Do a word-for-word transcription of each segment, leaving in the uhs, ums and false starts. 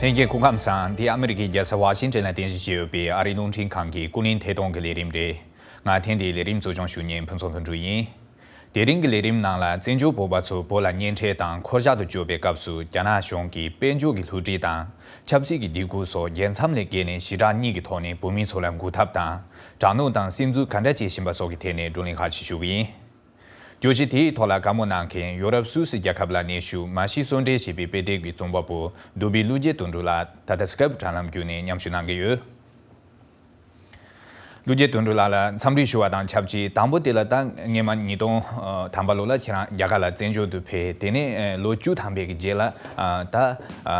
ལྷན་རྒྱས་སྐུ་ཁམས་བཟང་། འདི་ཨ་མི་རི་ཀའི་རྒྱལ་ས་ཝ་ཤིང་ཊོན་ལ་རྟེན་གཞི་བྱས་ཡོད་པའི་ཨ་རིའི་རླུང་འཕྲིན་ཁང་གི་ཀུན་གླེང་ཐད་གཏོང་གི་ལས་རིམ་རེད། ང་ཐེངས་འདིའི་ལས་རིམ་གཙོ་སྐྱོང་ཞུ་མཁན་ཕུན་ཚོགས་ལྷུན་གྲུབ་ཡིན། དེ་རིང་གི་ལས་རིམ་ནང་ལ་བཙན་བྱོལ་བོད་པ་ཚོ་བོད་ལ་གཉེན་འཕྲད་དང་འཁོར་བཞག་ཏུ་བསྐྱོད་པའི་སྐབས་སུ་རྒྱ་ནག་གཞུང་གིས་དཔལ་འབྱོར་གྱི་བསླུ་བྲིད་དང་ཆབ་སྲིད་ཀྱི་སྡིགས་སྐུལ་སོགས་རྒྱལ་མཚམས་ལས་བརྒལ་ནས་ཞི་དྲག་གཉིས་ཀྱི་ཐོག་ནས་བོད་མི་ཚོ་ལ་འགུག་ཐབས་དང་དྲག་གནོན་དང་སིམ་འཛུལ་ག་འདྲ་བྱེད་བཞིན་པ་སོགས་ཀྱི་ཐད་ནས་བགྲོ་གླེང་ཁག་ཅིག་ཞུ་གི་ཡིན། བརྗོད་གཞི་དེའི་ཐོག་ལ་བཀའ་མོལ་གནང་མཁན་ཡོ་རོབ་སུད་སི་རྒྱལ་ཁབ་ལ་གནས་བཞུགས་མ་ཤི་གསོལ་འདྲེན་ཞེས་པའི་དཔེ་དེབ་ཀྱི་རྩོམ་པ་པོ་བདུད་བྷེ་ཀླུ་རྒྱལ་དོན་གྲུབ་ལགས་ད་ལྟ་སི་ཀེབ་དྲ་ལམ་བརྒྱུད་ནས་མཉམ་ཞུགས་གནང་གི་ཡོད། ཀླུ་རྒྱལ་དོན་གྲུབ་ལགས་ལ་འཚམས་འདྲི་ཞུ་བ་དང་ཆབས་ཅིག་དང་པོ་དེ་ལ་ད་སྔས་མ་ཉིས་སྟོང་ཐམ་པ་ལོ་ལ་ཁྱེད་རང་རྒྱ་གར་ལ་བཙན་བྱོལ་དུ་ཕེབས། དེ་ནས་ལོ་བཅུ་ཐམ་པའི་གི་རྗེས་ལ་ད་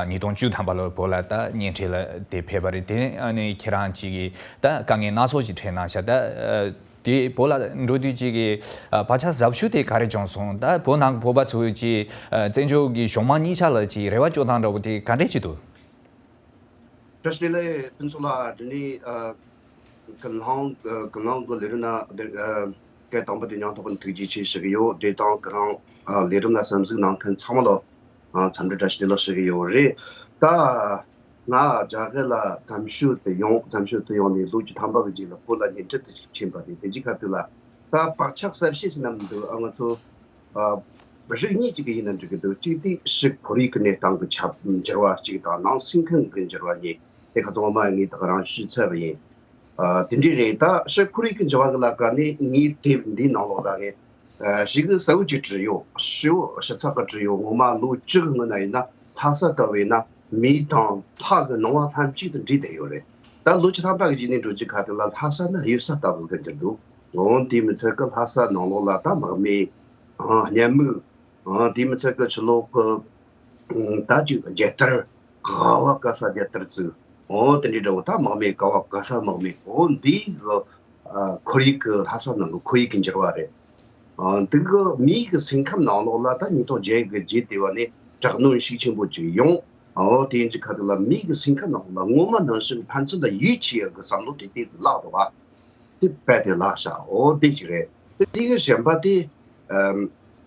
ཉིས་སྟོང་བཅུ་ཐམ་པ་ལོར་བོད་ལ་ད་གཉེན་འཕྲད་ལ་དེ་ཕེབས་པ་རེད། དེ་ནས་ཁྱེད་རང་ཅིག་གིས་ད་དཀའ་ངལ་སྣ་ཚོགས་ཅིག་འཕྲད་གནང་ཤག་ད། དེ་བོད་ལ་འགྲོ་དུས་ཅིག་གི་ཨ་བག་ཆགས་ཟབ་ཤོས་དེ་ག་རེ་བྱུང་སོང་། ད་བོད་ནང་གི་བོད་པ་ཚོས་ཀྱི་ཨ་བཙན་བྱོལ་གྱི་གཞུང་མང་གཉིས་ཆ་ལ་ཀྱི་རེ་བ་བཅོལ་སྟངས་འདྲ་བོ་དེ་ག་འདྲས་ཅིག་འདུག་བཀྲ་ཤིས་བདེ་ལེགས་ཕུན་ཚོགས་ལགས། དེ་ནས་ཨ་ཀུན་སློང་ཀུན་སློང་གི་ལས་རིམ་ནང་འདི་ཨ་སྐད་དང་པོ་དེ་མཉམ་ཐོག་ནས་ཐུགས་རྗེ་ཆེ་ཞུ་གི་ཡོད། དེ་དང་ཀུན་སློང་ཨ་ལས་རིམ་ལ་བསམ་གཟིགས་གནང་མཁན་ཚང་མ་ལ་ཨ་འཚམས་འདྲི་བཀྲ་ཤིས་བདེ་ལེགས་ཞུ་གི་ཡོད་རེད། ད། ང་རྒྱ་གར་ལ་དམ་ཆོས་དུ་ཡོང་དམ་ཆོས་དུ་ཡོང་ནས་ལོ་བཅུ་ཐམ་པ་གི་རྗེས་ལ་བོད་ལ་གཉེན་འཕྲད་དུ་ཅིག་ཕྱིན་པ་རེད། དེ་རྗེས་ཁ་ཐུག་ལ་ད་བག་ཆགས་གསར་བཤད་ཟེར་ན་མི་འདུག་ཨ་ང་ཚོ་ཨ་རིགས་གཉིས་ཅིག་གི་ཡིན་ན་འགྲིག་གི་འདུག་གཅིག་དེ་ཕྱི་ཁོར་ཡུག་གི་གནས་སྟངས་ཀྱི་ཁྱབ་འགྱུར་བ་གཅིག་དང་ནང་སེམས་ཁམས་ཀྱི་འགྱུར་བ་གཉིས། དེ་ཁ་ཚང་མ་ངས་ད་ག་རང་ཞུས་ཚར་བ་ཡིན། ཨ་དེ་འདྲས་རེད། ད་ཕྱི་ཁོར་ཡུག་གི་འགྱུར་བ་གི་ལ་ཀ་ནས་ངའི་དེབ་འདིའི་ནང་ལོགས་ལ་ངས་ཨ་ཞིག་གི་གསལ་བོ་ཅིག་བྲིས་ཡོད། ཞེ་པོ་ཞིབ་ཚགས་ཀྱི་བྲིས་ཡོད། ངོ་མ་ལོ་བཅུ་གི་སྔོན་ན་ཡིན་ན་ལྷ་ས་ལྟ་བུ་ཡིན་ན་མེ་དང་ལྷ་གི་སྣང་བ་ལྷན་ཅིག་ཏུ་འདྲེས་བསྡད་ཡོད་རེད། ད་ལོ་བཅུ་ཐམ་པ་གི་རྗེས་ནས་འགྲོ་རྒྱུ་ཁ་ཐུག་ལ་ལྷ་ས་ནི་གཡུལ་ས་ལྟ་བུ་གི་འགྱུར་འདུག་འོ་དེ་མི་ཚད་ཀི་ལྷ་ས་ནང་ལོགས་ལ་ད་དམག་མི་ཨ་གཉའ་མིག་ཨ་དེ་མི་ཚད་ཀི་ཕྱི་ལོགས་ཀི་ད་ཅིག་རྒྱལ་དར་ག་བ་ག་ས་རྒྱལ་དར་བཙུགས། འོ་དེ་འདྲའི་འདྲ་བོ་ད་དམག་མི་ག་བ་ག་ས་དམག་མི། འོ་འདི་གི་ཨ་ཁོར་ཡུག་གི་ལྷ་ས་ནང་གི་ཁོར་ཡུག་གི་འགྱུར་བ་རེད། ཨ་འདི་གི་མི་གི་སེམས་ཁམས་ནང་ལོགས་ལ་ད་ཉིས་སྟོང་བརྒྱད་གི་རྗེས་དེ་བ་ནས་དྲག་གནོན་ཤུགས་ཆེན་པོ་ཅིག་ཡོང་། འོ་དེ་ཡིན་གྱི་ཁ་ཐུག་ལ་མི་གི་སེམས་ཁམས་ནང་ལོགས་ལ་ངོ་མ་ནང་བཞིན་ཕན་ཚུན་ལ་ཡིད་ཆེས་ཡག་གི་བསམ་བློ་དེ་ཏོག་ཙམ་བརླག་འདུག་བ། དེ་རྦད་དེ་བརླག་ཤག་འོ་དེ་ཅིག་རེད། དེ་དེ་གི་གཞན་པ་དེ་ཨམ་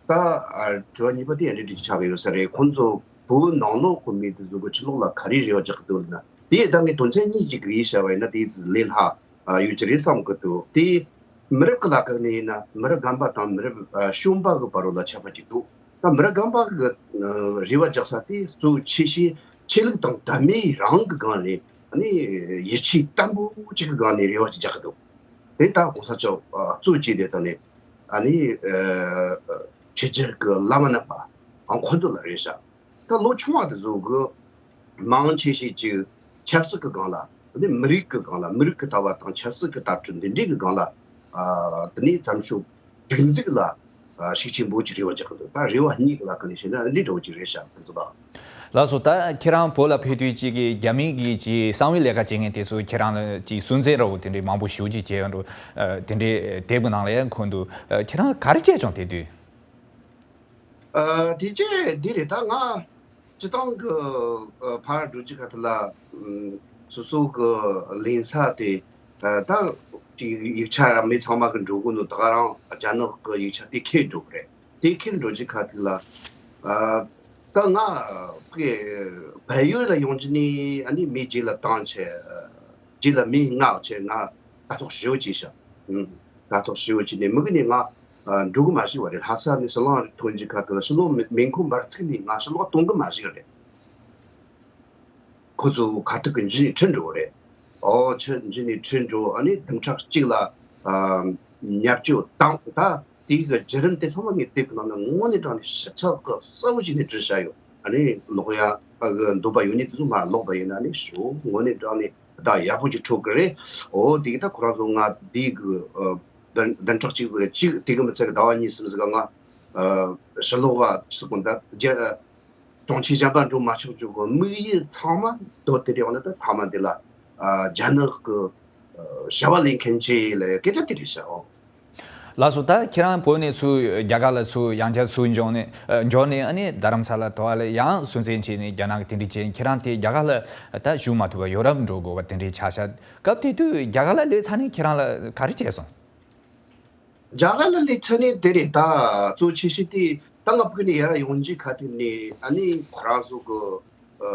ད་ཨ་དྲི་བ་གཉིས་པ་དེ་ཡང་འདི་འདྲ་ཅིག་ཆགས་ཀྱི་ཡོད་ས་རེད། ཁོང་ཚོ་བོད་ནང་ལོགས་ཁོ་མི་དེ་ཚོ་གི་ཕྱི་ལོགས་ལ་ག་རེ་རེ་བ་རྒྱག་གི་འདུག་ལབ་ན། དེ་ད་ངས་དོན་ཚན་གཉིས་ཀྱི་གི་ཡིད་བྱ་བ་ཡིན་ན་དེ་ལས་སླ་ཨ་ཡོད་ཀྱི་རེད་བསམ་གི་འདུག་དེ་མི་རབས་ཀྱི་ལ་ཁག་ནས་ཡིན་ན་མི་རབས་རྒན་པ་དང་མི་རབས་ཨ་གཞོན་པ་གི་བར་ལ་ཁྱད་པར་ཅིག་འདུག་ད་མི་རབས་རྒན་པ་གི་ཨ་རེ་བ་རྒྱག་ས་དེ་གཙོ་བོ་ཆེ་ཤོས་ཆོས་ལུགས་དང་དད་མོས་རང་གི་སྒང་ནས་ཨ་ནི་ཡིད་ཆེས་བརྟན་པོ་ཅིག་གི་སྒང་ནས་རེ་བ་ཅིག་རྒྱག་གི་འདུག་དེ་ད་གོང་ས་མཆོག་ཨ་གཙོ་བྱས་ཏེ་ད་ནི་ཨ་ནི་ཨ་ཆོས་བརྒྱུད་ཀྱི་བླ་མ་རྣམ་པ་ཨང་ཁོང་ཚོ་ལ་རེད་ཤག་ད་ལོ་ཆུང་བ་དེ་ཚོ་གི་མང་ཆེ་ཤོས་ཀྱི་ཆབ་སྲིད་ཀྱི་སྒང་ལ་ཨ་ནི་མི་རིགས་ཀྱི་སྒང་ལ་མི་རིགས་ཀྱི་ལྟ་བ་དང་ཆབ་སྲིད་ཀྱི་ལྟ་གྲུབ་འདི་འདྲའི་གི་སྒང་ལ་ཨ་དེ་ནས་བཙན་བྱོལ་སྒྲིག་འཛུགས་ལ་ཨ་ཤུགས་ཆེན་པོ་ཅིག་རེ་བ་རྒྱག་གི་འདུག་ད་རེ་བ་གཉིས་ཀྱི་ལ་ཁ་ནས་བཤད་ན་འདི་འདྲ་བོ་ཅིག་རེད་ཤག་ཕུན་ཚོགས་ལགས། ལགས་སོ། ད་ཁྱེད་རང་བོད་ལ་ཕེབས་དུས་ཅིག་གི་རྒྱ་མི་གི་ཅིག་གསང་བའི་ལས་ཀ་བྱེད་མཁན་དེ་ཚོ་ཁྱེད་རང་ལ་ཅིག་སུན་གཙེར་འདྲ་བོ་དེ་འདྲའི་མང་པོ་ཞེ་པོ་ཅིག་བྱས་ཡོད་འགྲོ། ཨ་དེ་འདྲའི་དེབ་ཀྱི་ནང་ལ་ཡང་འཁོད་འདུག་ཨ་ཁྱེད་རང་ག་རེ་བྱས་བྱུང་དེ་དུས། ཨ་དེ་རྗེས་འདི་རེད། ད་ང་སྤྱི་བཏང་གི་ཨ་ཕར་འགྲོ་རྒྱུ་ཁ་ཐུག་ལ་ཨམ་སོ་སོ་གི་ལེན་ས་དེ་ཨ་ད་ཅིག་ཡིག་ཆ་ར་མི་ཚང་མ་གི་འགྲོ་གི་འདུག་ད་ག་རང་རྒྱ་ནག་གི་ཡིག་ཆ་དེ་ཁྱེར་འགྲོ་གི་རེད། དེ་ཁྱེར་འགྲོ་རྒྱུ་ཁ་ཐུག་ལ་ཨ་ད་ང་གི་བལ་ཡུལ་ལ་ཡོང་རྒྱུ་ནི་ཨ་ནི་མི་རྗེས་ལ་བཏང་བྱས་ཨ་རྗེས་ལ་མི་མངགས་བྱས་ང་ལྟ་རྟོག་ཞེ་པོ་བྱས་ཤག་ཨུམ། ལྟ་རྟོག་ཞེ་པོ་བྱས་ནས་མི་གི་ནི་ང་ཨ་འགྲོ་གི་མ་ཤེས་པ་རེད། ལྷ་ས་ནས་ཕྱི་ལོགས་ཐོན་རྒྱུ་ཁ་ཐུག་ལ་ཕྱི་ལོགས་མེ་མེ་འཁོར་འབར་ཚིག་ནས་ང་ཕྱི་ལོགས་གཏོང་གི་མ་ཤེས་རེད། ཁོ་ཚོ་ཁ་ཐུག་གི་འཇུས་ནས་ཁྲིད་འགྲོ་གི་རེད། ཨོ་ཆུ་འཇུས་ནས་ཁྲིད་འགྲོ། ཨ་ནི་བདུན་ཕྲག་གཅིག་ལ་ཨ་བརྙས་བཅོས་བཏང་། ད་དེའི་གི་བརྒྱུད་རིམ་དེ་ཚང་མ་ངས་དེབ་ཀྱི་ནང་ན་དངོས་གནས་དྲང་ནས་ཞིབ་ཚགས་ཀྱི་གསལ་པོ་བྱས་ནས་བྲིས་བཞག་ཡོད། ཨ་ནི་ལོག་ཡ་ཨ་གི་འདོད་པ་ཡོད་ནི་དེ་ཚོ་མར་ལོག་པ་ཡིན་ན་ནི་ཞོ་དངོས་གནས་དྲང་ནས་བདག་ཡག་པོ་ཅིག་འཕྲོད་ཀྱི་རེད། ཨོ་དེ་གི་ད་ཁོ་རང་ཚོ་ང་དེའི་གི་ཨ་བདུན་བདུན་ཕྲག་གཅིག་ཙམ་གཅིག་དེ་གི་མི་ཚད་གི་ཟླ་བ་གཉིས་གསུམ་ཙམ་གི་ང་ཨ་ཕྱི་ལོགས་ལ་ཚུགས་གོ་ད་རྒྱ་གྲོང་ཁྱེར་གཞན་པ་འགྲོ་མ་ཆོག་ཆོག་གི་དམིགས་ཡུལ་ཚང་མ་མདོ་དེ་རེད། འོ་ན་ད་ཕ་མ་འདི་ལ་ཨ་རྒྱ་ནག་གི་ཨ་བྱ་བ་ལས་མཁན་ཆེ་ལ་སྐད་ཆ་དེ་རེད་ཤག་ཨོ། ལགས་སོ། ད་ཁྱེད་རང་བོད་ནས་ཚུར་རྒྱ་གར་ལ་ཚུར་ཡང་བསྐྱར་ཚུར་འབྱོར་ནས་ཨ་འབྱོར་ནས་ཨ་ནི་རྡ་རམ་ས་ལ་དོ་བ་ལ་ཡང་སུན་གཙེར་བྱས་ནས་རྒྱ་ནག་གི་དེ་འདྲ་བྱས། ཁྱེད་རང་དེ་རྒྱ་གར་ལ་ད་བཞུགས་མ་ཐུབ་པར་ཡོ་རོབ་འགྲོ་དགོས་པ་དེ་འདྲ་ཆགས་ཤག་སྐབས་དེ་དུས་རྒྱ་གར་ལ་སླེབས་ཚར་ནས་ཁྱེད་རང་ལ་ག་རེ་བྱས་སོང་། རྒྱ་གར་ལ་སླེབས་ཚར་ནས་དེ་རེད། ད་གཙོ་ཆེ་ཤོས་དེ་ད་ང་ཕ་གི་ནས་ཡར་ཡོང་རྒྱུའི་ཁ་ཐུག་ནས་ཨ་ནི་ཁོ་རང་ཚོ་གི་ ཨ་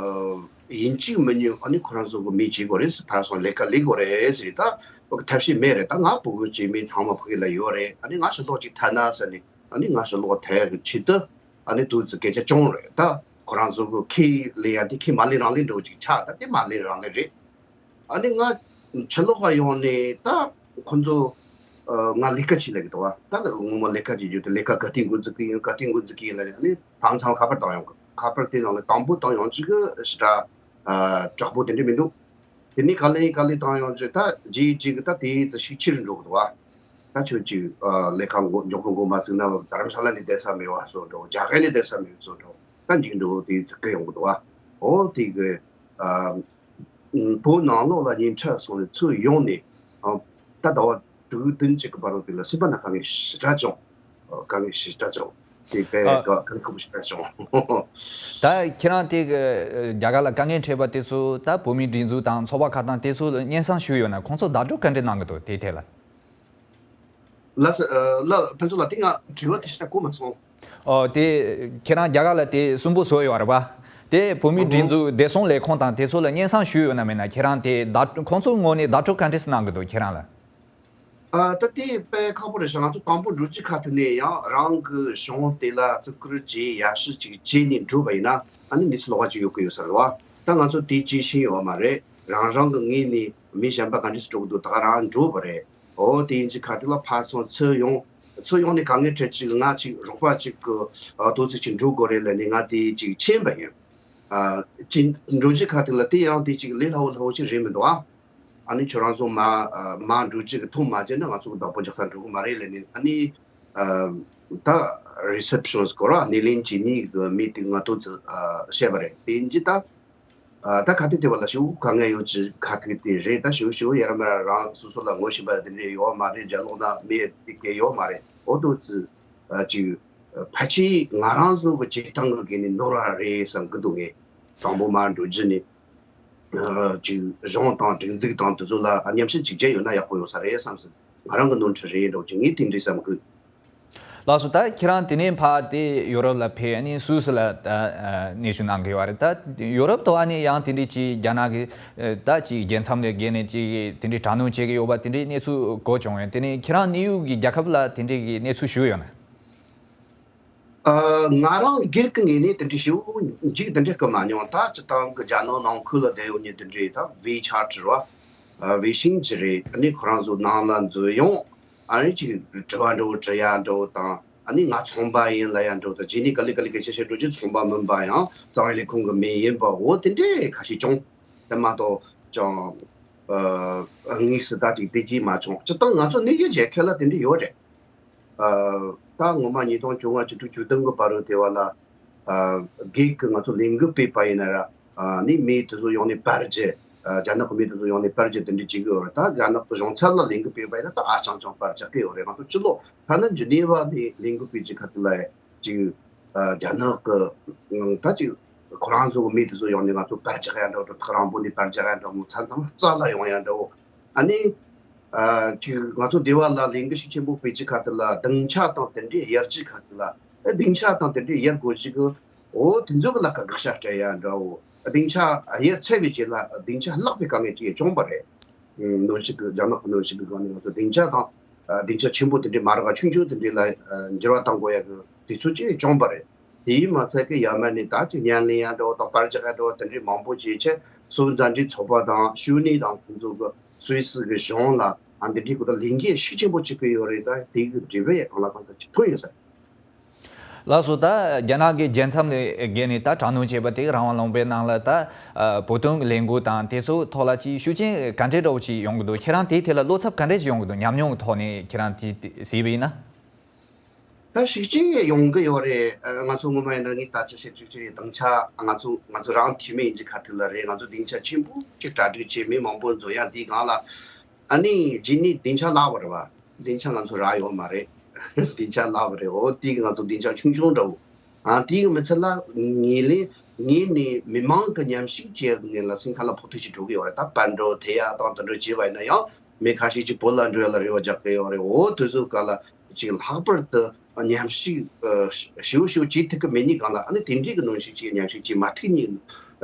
ཡིན་གཅིག་མིན་གཉིས་ཨ་ནི་ཁོ་རང་ཚོ་གི་མི་བྱེད་དགོས་རེད་ཟེར། ཕར་སོང་ལས་ཀ་ལས་དགོས་རེད་ཟེར། ད་ཐབས་ཤེས་མེད་རེད། ད་ང་ཕྲུ་གུ་སྐྱེས་མི་ཚང་མ་ཕ་གི་ལ་ཡོད་རེད། ཨ་ནི་ང་ཕྱི་ལོགས་ཅིག་ཐད་ན་ཟེར་ནས། ཨ་ནི་ང་ཕྱི་ལོགས་ཐད་ཀྱི་ཆེད་དུ་ཨ་ནི་དུས་ཚོད་སྐད་ཆ་བྱུང་རེད། ད་ཁོ་རང་ཚོ་གི་ཁས་ལེན་ཡ་དེ་ཁས་མ་ལེན་རང་ལེན་འགྲོ་ཅིག་ཆགས། ད་དེ་མ་ལེན་རང་ལེན་རེད། ཨ་ནི་ང་ཕྱི་ལོགས་ལ་ཡོང་ནས་ད་ཁོ་ཚོ་ཨ་ང་ལས་ཀ་བྱེད་ལབ་ཀྱི་འདུག་བ། ད་ལ་ངོ་མ་ལས་ཀ་བྱེད་རྒྱུ་དེ་ལས་ཀ་ག་དུས་འགོ་འཛུགས་ཀྱི་ཡིན། ག་དུས་འགོ་འཛུགས་ཀྱི་ཡིན་ལབ་ནས། ཨ་ནི་ཐང་ཚང་ཁ་པར་བཏང་ཡོང་གི། ཁ་པར་དེ་ནང་ལ་དང་པོ་བཏང་ཡོང་ཅིག་གི་ཞེ་དྲག་ཨ་དྲག་པོ་དེ་འདྲ་མི་འདུག་དེ་ནས་ག་ལེ་ག་ལེ་བཏང་ཡོང་ཅིག་ད་རྗེས་གཅིག་གི་ད་དེའི་ཚེ་ཤུགས་ཆེ་རུ་འགྲོ་གི་འདུག་བ། ད་ཁྱོད་ཅིག་ཨ་ལས་ཀ་འགོ་མགྱོགས་པོ་འགོ་མ་བཙུགས་ན་རྡ་རམ་ས་ལ་ནས་བསྡད་ས་མེད་པ་བཟོ་འགྲོ། རྒྱ་གར་ནས་བསྡད་ས་མེད་བཟོ་འགྲོ། ད་འཇིགས་འགྲོ་དེའི་ཚེ་སྐད་ཡོང་གི་འདུག་བ། འོ་དེ་གི་ཨ་བོད་ནང་ལོགས་ལ་ཉིན་ཁྲ་སོང་ནས་ཚུར་ཡོང་ནས། ཨ་ད་ཟླ་བ་དྲུག་བདུན་ཅིག་གི་བར་དུ་དེ་ལ་སེམས་པ་ན་དཀའ་ངལ་ཞེ་དྲག་བྱུང་། ཨ་དཀའ་ངལ་ཞེ་དྲག་བྱུང་། དེ་དཔེ་ཨ་དཀའ་དཀའ་ཁག་པོ་ཞེ་དྲག་བྱུང་། ད་ཁྱེད་རང་དེ་གི་རྒྱ་གར་ལ་དཀའ་ངལ་འཕྲད་པ་དེ་ཚོ། ད་བོད་མིའི་སྒྲིག་འཛུགས་དང་ཚོགས་པ་ཁག་དང་དེ་ཚོ་ལ་སྙན་སེང་ཞུས་ཡོད་ན། ཁོང་ཚོ་བརྡ་སྤྲོད་ག་འདྲ་གནང་གི་འདུག་དེའི་ཐད་ལ། ལགས་སོ། ཨ་ལགས་ཕུན་ཚོགས་ལགས། དེ་ང་དྲི་བ་དེ་ཞེ་དྲག་གོ་མ་སོང་། ཨོ་དེ་ཁྱེད་རང་རྒྱ་གར་ལ་དེ་གསོན་པོ་བཟོས་ཡོད་རེད་པ། དེ་བོད་མིའི་ཨ་སྒྲིག་ཧུ། འཛུགས་བདེ་སྲུང་ལས་ཁུངས་དང་དེ་ཚོ་ལ་སྙན་སེང་ཞུས་ཡོད་ན་མེད་ན། ཁྱེད་རང་དེ་བརྡ་ཁོང་ཚོའི་ངོས་ནས་བརྡ་སྤྲོད་ག་འདྲས་གནང་གི་འདུག་ཁྱེད་རང་ལ། ཨ་ད་དེ་དཔེ་ཁག་པོ་རེད་ཤག་ང་ཚོ་དང་པོ་འགྲོ་རྒྱུའི་ཁ་ཐུག་ནས་ཡང་རང་གི་གཞུང་དེ་ལ་བརྩི་བཀུར་བྱས་ཡར་ཞུ་ཅིག་བྱས་ནས་འགྲོ་བ་ཡིན་ན། ཨ་ནི་གནས་ཚུལ་ལོགས་ཀ་ཅིག་ཡོད་ཀྱི་ཡོད་ས་རེད་བ། ད་ང་ཚོ་དེ་ཅིག་ཤེས་ཡོད་མ་རེད། རང་རང་གི་ངོས་ནས་མི་གཞན་པ་ག་འདྲས་སེ་འགྲོ་གི་འདུག་ད་ག་རང་འགྲོ་བ་རེད། འོ་དེ་ཡིན་གྱི་ཁ་ཐུག་ལ་ཕར་ཚུར་ཚུར་ཡོང་། ཚུར་ཡོང་ནས་དཀའ་ངལ་འཕྲད་ཅིག་ང་ཅིག་རོགས་པ་ཅིག་གི་ཨ་ཏོག་ཙམ་ཅིག་འགྲོ་དགོས་རེད་ལབ་ནས་ང་དེ་ཅིག་ཕྱིན་པ་ཡིན། ཨ་ཅིག་འགྲོ་རྒྱུའི་ཁ་ཐུག་ལ་དེ་ཡང་དེ་ཅིག་ལས་སླ་བོ་སླ་བོ་ཅིག་རེད་མི་འདུག་ཨ། ཨ་ནི་ཁྱོད་རང་ཚོ་མ་ཨ་མ་འགྲོ་རྒྱུ་གི་ཐུགས་མ་དགྱེས་ན་ང་ཚོ་གི་བདག་པོ་རྒྱག་ས་འགྲོ་གི་མ་རེད་ལབ་ནས། ཨ་ནི་ཨ་ད་རི་སེབ་ཤོན་སྐོར་བ་སྣེ་ལེན་བྱེད་མཁན་གྱི་མི་དེ་ང་ཏོག་ཙམ་ཨ་བཤད་པ་རེད། དེ་ཡིན་གྱི་ད། ཨ་ད་ཁ་ཐུག་དེ་བ་ལ་ཞེ་པོ་དཀའ་ངལ་ཡོད་ཀྱི་ཁ་ཐུག་དེ་རེད། ད་ཞེ་པོ་ཞེ་པོ་ཡར་མར་རང་སོ་སོ་ལ་ངོ་ཤེས་པ་དེ་འདྲས་ཡོད་མ་རེད། རྒྱ་ལོག་ན་མི་དེ་གས་ཡོད་མ་རེད། འོ་ཏོག་ཙམ་ཨ་ཅིག་ཕལ་ཆེར་ང་རང་ཚོ་གི་བྱེད་སྟངས་གི་སྒོ་ནས་ནོར་བ་རེད་བསམ་གི་འདུག་ངས། དང་པོ་མར་འགྲོ་རྒྱུ་ནས་ཨ་ཅིག་གཞུང་དང་སྒྲིག་འཛུགས་དང་དེ་ཚོ་ལ་ཨ་མཉམ་ཞུགས་ཅིག་བྱས་ཡོད་ན་ཡག་པོ་ཡོད་ས་རེད་བསམ་སོང་། ང་རང་གི་ནོར་འཁྲུལ་རེད་འགྲོ་ཅིག་ངས་དེ་འདྲས་བསམ་གི། ལགས་སོ། ད་ཁྱེད་རང་དེ་ནས་ཕར་དེ་ཡོ་རོབ་ལ་ཕེབས། ཨ་ནི་སུད་སི་ལ་ད་ཨ་གནས་བཞུགས་གནང་གི་ཡོད་རེད། ད་ཡོ་རོབ་ཐོག་ཨ་ནི་ཡང་དེ་འདྲའི་ཅིག་རྒྱ་ནག་གི་ཨ་ད་ཅིག་རྒྱལ་མཚམས་ལས་བརྒལ་ནས་ཅིག་དེ་འདྲའི་དྲག་གནོན་བྱེད་ཀྱི་ཡོད་པ་དེ་འདྲའི་གནས་ཚུལ་གོ་བྱུང་ཡོད། དེ་ནས་ཁྱེད་རང་གནས་ཡུལ་གྱི་རྒྱལ་ཁབ་ལ་དེ་འདྲའི་གི་གནས་ཚུལ་ཞུས་ཡོད་ན། ཨ་ང་རང་སྒེར་གྱི་ངོས་ནས་དེ་འདྲའི་ཞེ་པོ་འཇིགས་དེ་འདྲའི་སྐུལ་མ་མྱོང་། ད་སྤྱིར་བཏང་གི་རྒྱ་ནག་ནང་ཁུལ་ལ་བསྡད་ཡོད་མཁན་དེ་འདྲའི་ད་ཝེ་ཆ་ཊི་རེད་བ། ཨ་ཝེ་ཤིང་ཅི་རེད། ཨ་ནི་ཁོ་རང་ཚོ་ནང་ལ་འཛུལ་ཡོང་། ཨ་ནི་ཅིག་དྲི་བ་འདྲ་བོ་དྲི་ཡ་འདྲ་བོ་དང་། ཨ་ནི་ང་ཚོང་པ་ཡིན་ལབ་ཡ་འདྲ་བོ་དང་། རྗེས་ནས་ག་ལེ་ག་ལེ་སྐད་ཆ་བཤད་འགྲོ་རྒྱུ་ཚོང་པ་མིན་པ་ཡང་རྩ་བའི་ལས་ཁུངས་ཀྱི་མི་ཡིན་པ་འོ་དེ་འདྲས་ཁ་ཤས་བྱུང་། དེ་མ་གཏོགས་ཀྱང་ཨ་དངོས་སུ་ད་ཅིག་བདེ་སྐྱིད་མ་བྱུང་། སྤྱིར་བཏང་ང་ཚོ་གནས་ཡུལ་རྒྱལ་ཁབ་ལ་དེ་འདྲས་ཡོད་རེད། ཨ་ད་སྔོན་མ་ཉིས་སྟོང་བཅོ་ལྔ་བཅུ་དྲུག་བཅུ་བདུན་གྱི་བར་དུ་དེ་བ་ལ་ཨ་སྒེར་གྱི་ང་ཚོ་ལས་འགུལ་སྤེལ་པ་ཡིན་ན་ར། ཨ་ནི་མི་དེ་ཚོ་ཡོང་ནས་པར་རྒྱག་ཨ་རྒྱ་ནག་གི་མི་དེ་ཚོ་ཡོང་ནས་པར་རྒྱག་དེ་འདྲ་བྱེད་ཀྱི་ཡོད་རེད། ད་རྒྱ་ནག་གི་གཞུང་ཚབ་ལ་ལས་འགུལ་སྤེལ་པ་ཡིན་ན་ད་ཨ་ཅང་ཅང་པར་རྒྱག་གི་ཡོད་རེད། ང་ཚོ་ཕྱི་ལོགས་ཐ་ན་ཇི་ནི་ཝ་ནས་ལས་འགུལ་སྤེལ་གྱི་ཁ་ཐུག་ལ་ཅིག་ཨ་རྒྱ་ནག་གི་ད་ཅིག་ཁོ་རང་ཚོ་གི་མི་དེ་ཚོ་ཡོང་ནས་ང་ཚོ་པར་རྒྱག་ཡ་འདྲ་བོ། ཐག་རིང་པོ་ནས་པར་རྒྱག་ཡ་འདྲ་བོ། མཚམས་མཚམས་རྩ་ལ་ཡོང་ཡ་འདྲ་བོ། ཨ་ནི། ཨ་ཅིག་ང་ཚོ་སྡེ་བ་ལ་ལས་འགུལ་ཤུགས་ཆེན་པོ་སྤེལ་རྒྱུ་ཁ་ཐུག་ལ་སྡིངས་ཆ་དང་དེ་འདྲའི་གཡར་རྒྱུ་ཁ་ཐུག་ལ། ཨ་སྡིངས་ཆ་དང་དེ་འདྲའི་གཡར་དགོས་ཞིག་གི་འོ་དེ་ཚོ་གི་ལ་ཁ་དགག་བྱ་སྤྲད་ཡ་འདྲ་བོ། སྡིངས་ཆ་གཡར་ཚར་བའི་རྗེས་ལ་སྡིངས་ཆ་བརླག་པའི་དཀའ་ངལ་ཅིག་བྱུང་བ་རེད། ཨ་གནོན་ཤུགས་ཀྱི་རྒྱ་ནག་གི་གནོན་ཤུགས་ཀྱི་སྒང་ནས་ང་ཚོ་སྡིངས་ཆ་དང་། ཨ་སྡིངས་ཆ་ཆེན་པོ་དེ་འདྲའི་མ་རག་པ་ཆུང་ཆུང་དེ་འདྲའི་ལ་ཨ་འགྱུར་བ་གཏང་དགོས་ཡ་གི་དུས་ཚོད་ཅིག་བྱུང་བ་རེད། དེའི་མ་ཚད་ཀྱི་ཡར་མར་ནས་ད་ཅིག་བརྙན་ལེན་ཡ་འདྲ་བོ་དང་པར་རྒྱག་ཡ་འདྲ་བོ་དེ་འདྲའི་མང་པོ་བྱས་བྱས། སུད་མཛའ་འབྲེལ་ཚོགས་པ་དང་ཤུལ་ནས་དང་ཁོང་ཚོ་གི་སུད་སི་གི་གཞུང་ལ་ཨ་འདི་འདྲའི་སྐོར་ལ་ལས་འགུལ་ཤུགས་ཆེན་པོ་བྱེད་ཀྱི་ཡོད་རེད། ད་དེ་གི་འབྲས་བུ་ཡང་གང་ལ་གང་འཚམ་ཅིག་ཐོན་ཡོད་ས་རེད། ལགས་སོ། ད་རྒྱ་ནག་གི་རྒྱལ་མཚམས་ལས་བརྒལ་ནས་ད་དྲག་གནོན་བྱས་པ་དེ་རང་དབང་ལུང་པའི་ནང་ལ་ད་ཨ་བོད་དོན་ལས་འགུལ་དང་དེ་ཚོའི་ཐོག་ལ་ཅིག་ཤུགས་རྐྱེན་ག་འདྲའི་འདྲ་བོ་ཅིག་ཡོང་གི་འདུག་ཁྱེད་རང་དེའི་ཐད་ལ་བློ་འཚབ་ག་འདྲ་ཅིག་ཡོང་གི་འདུག་ཉམས་མྱོང་གི་ཐོག་ནས་ཁྱེད་རང་དེ་དེ་གཟིགས་པ་ཡིན་ན། ད་ཤུགས་རྐྱེན་ཡོང་གི་ཡོད་རེད། ཨ་ང་ཚོ་སྔོན་མ་ཡིན་ན་ངས་ད་ཅི་བཤད་ཅིག་ཅིག་རེད། སྡིངས་ཆ་ང་ཚོ་ང་ཚོ་རང་འཐུས་མི་ཡིན་གྱི་ཁ་ཐུག་ལ་རེད། ང་ཚོ་སྡིངས་ཆ་ཆེན་པོ་ཅིག་གྲ་སྒྲིག་བྱས་མི་མང་པོ་འཛོམས་ཡ་དེའི་སྒང་ལ། ཨ་ནི་རྗེས་ནས་སྡིངས་ཆ་བརླག་པ་རེད་བ། སྡིངས་ཆ་ང་ཚོ་རག་ཡོད་མ་རེད། སྡིངས་ཆ་བརླག་པ་རེད། འོ་དེ་གི་ང་ཚོ་སྡིངས་ཆ་ཆུང་ཆུང་འདྲ་བོ། ཨ་དེ་གི་མི་ཚད་ལ་ངེས་ལེན་ངེས་ནས་མི་མང་གི་ཉམས་ཞིབ་བྱེད་ངེས་ལ་སེམས་ཁ་ལ་ཕོག་ཐུག་ཅིག་འགྲོ་གི་ཡོད་རེད། ད་པར་འདྲ་བོ་དེ་ཡ་དང་དེ་འདྲ་བྱས་པ་ཡིན་ན་ཡང་མི་ཁ་ཤས་ཅིག་བོད་ལ་འགྲོ་ཡ་ལ་རེ་བ་རྒྱག་གི་ཡོད་རེད། འོ་དེ་ཚོ་ག་ལ་ཅིག་ལྷག་པར་དུ་ཉམས་ཞིབ་ཨ་ཞིབ་ཞིབ་བྱེད་ཐུབ་ཀྱི་མེད་ཉིན་གང་ལ་ཨ་ནི་དེ་འདྲའི་གི་གནོན་ཤུགས་ཅིག་ཉམས་ཞིབ་ཅིག་མ་ཐུག་ཉིན་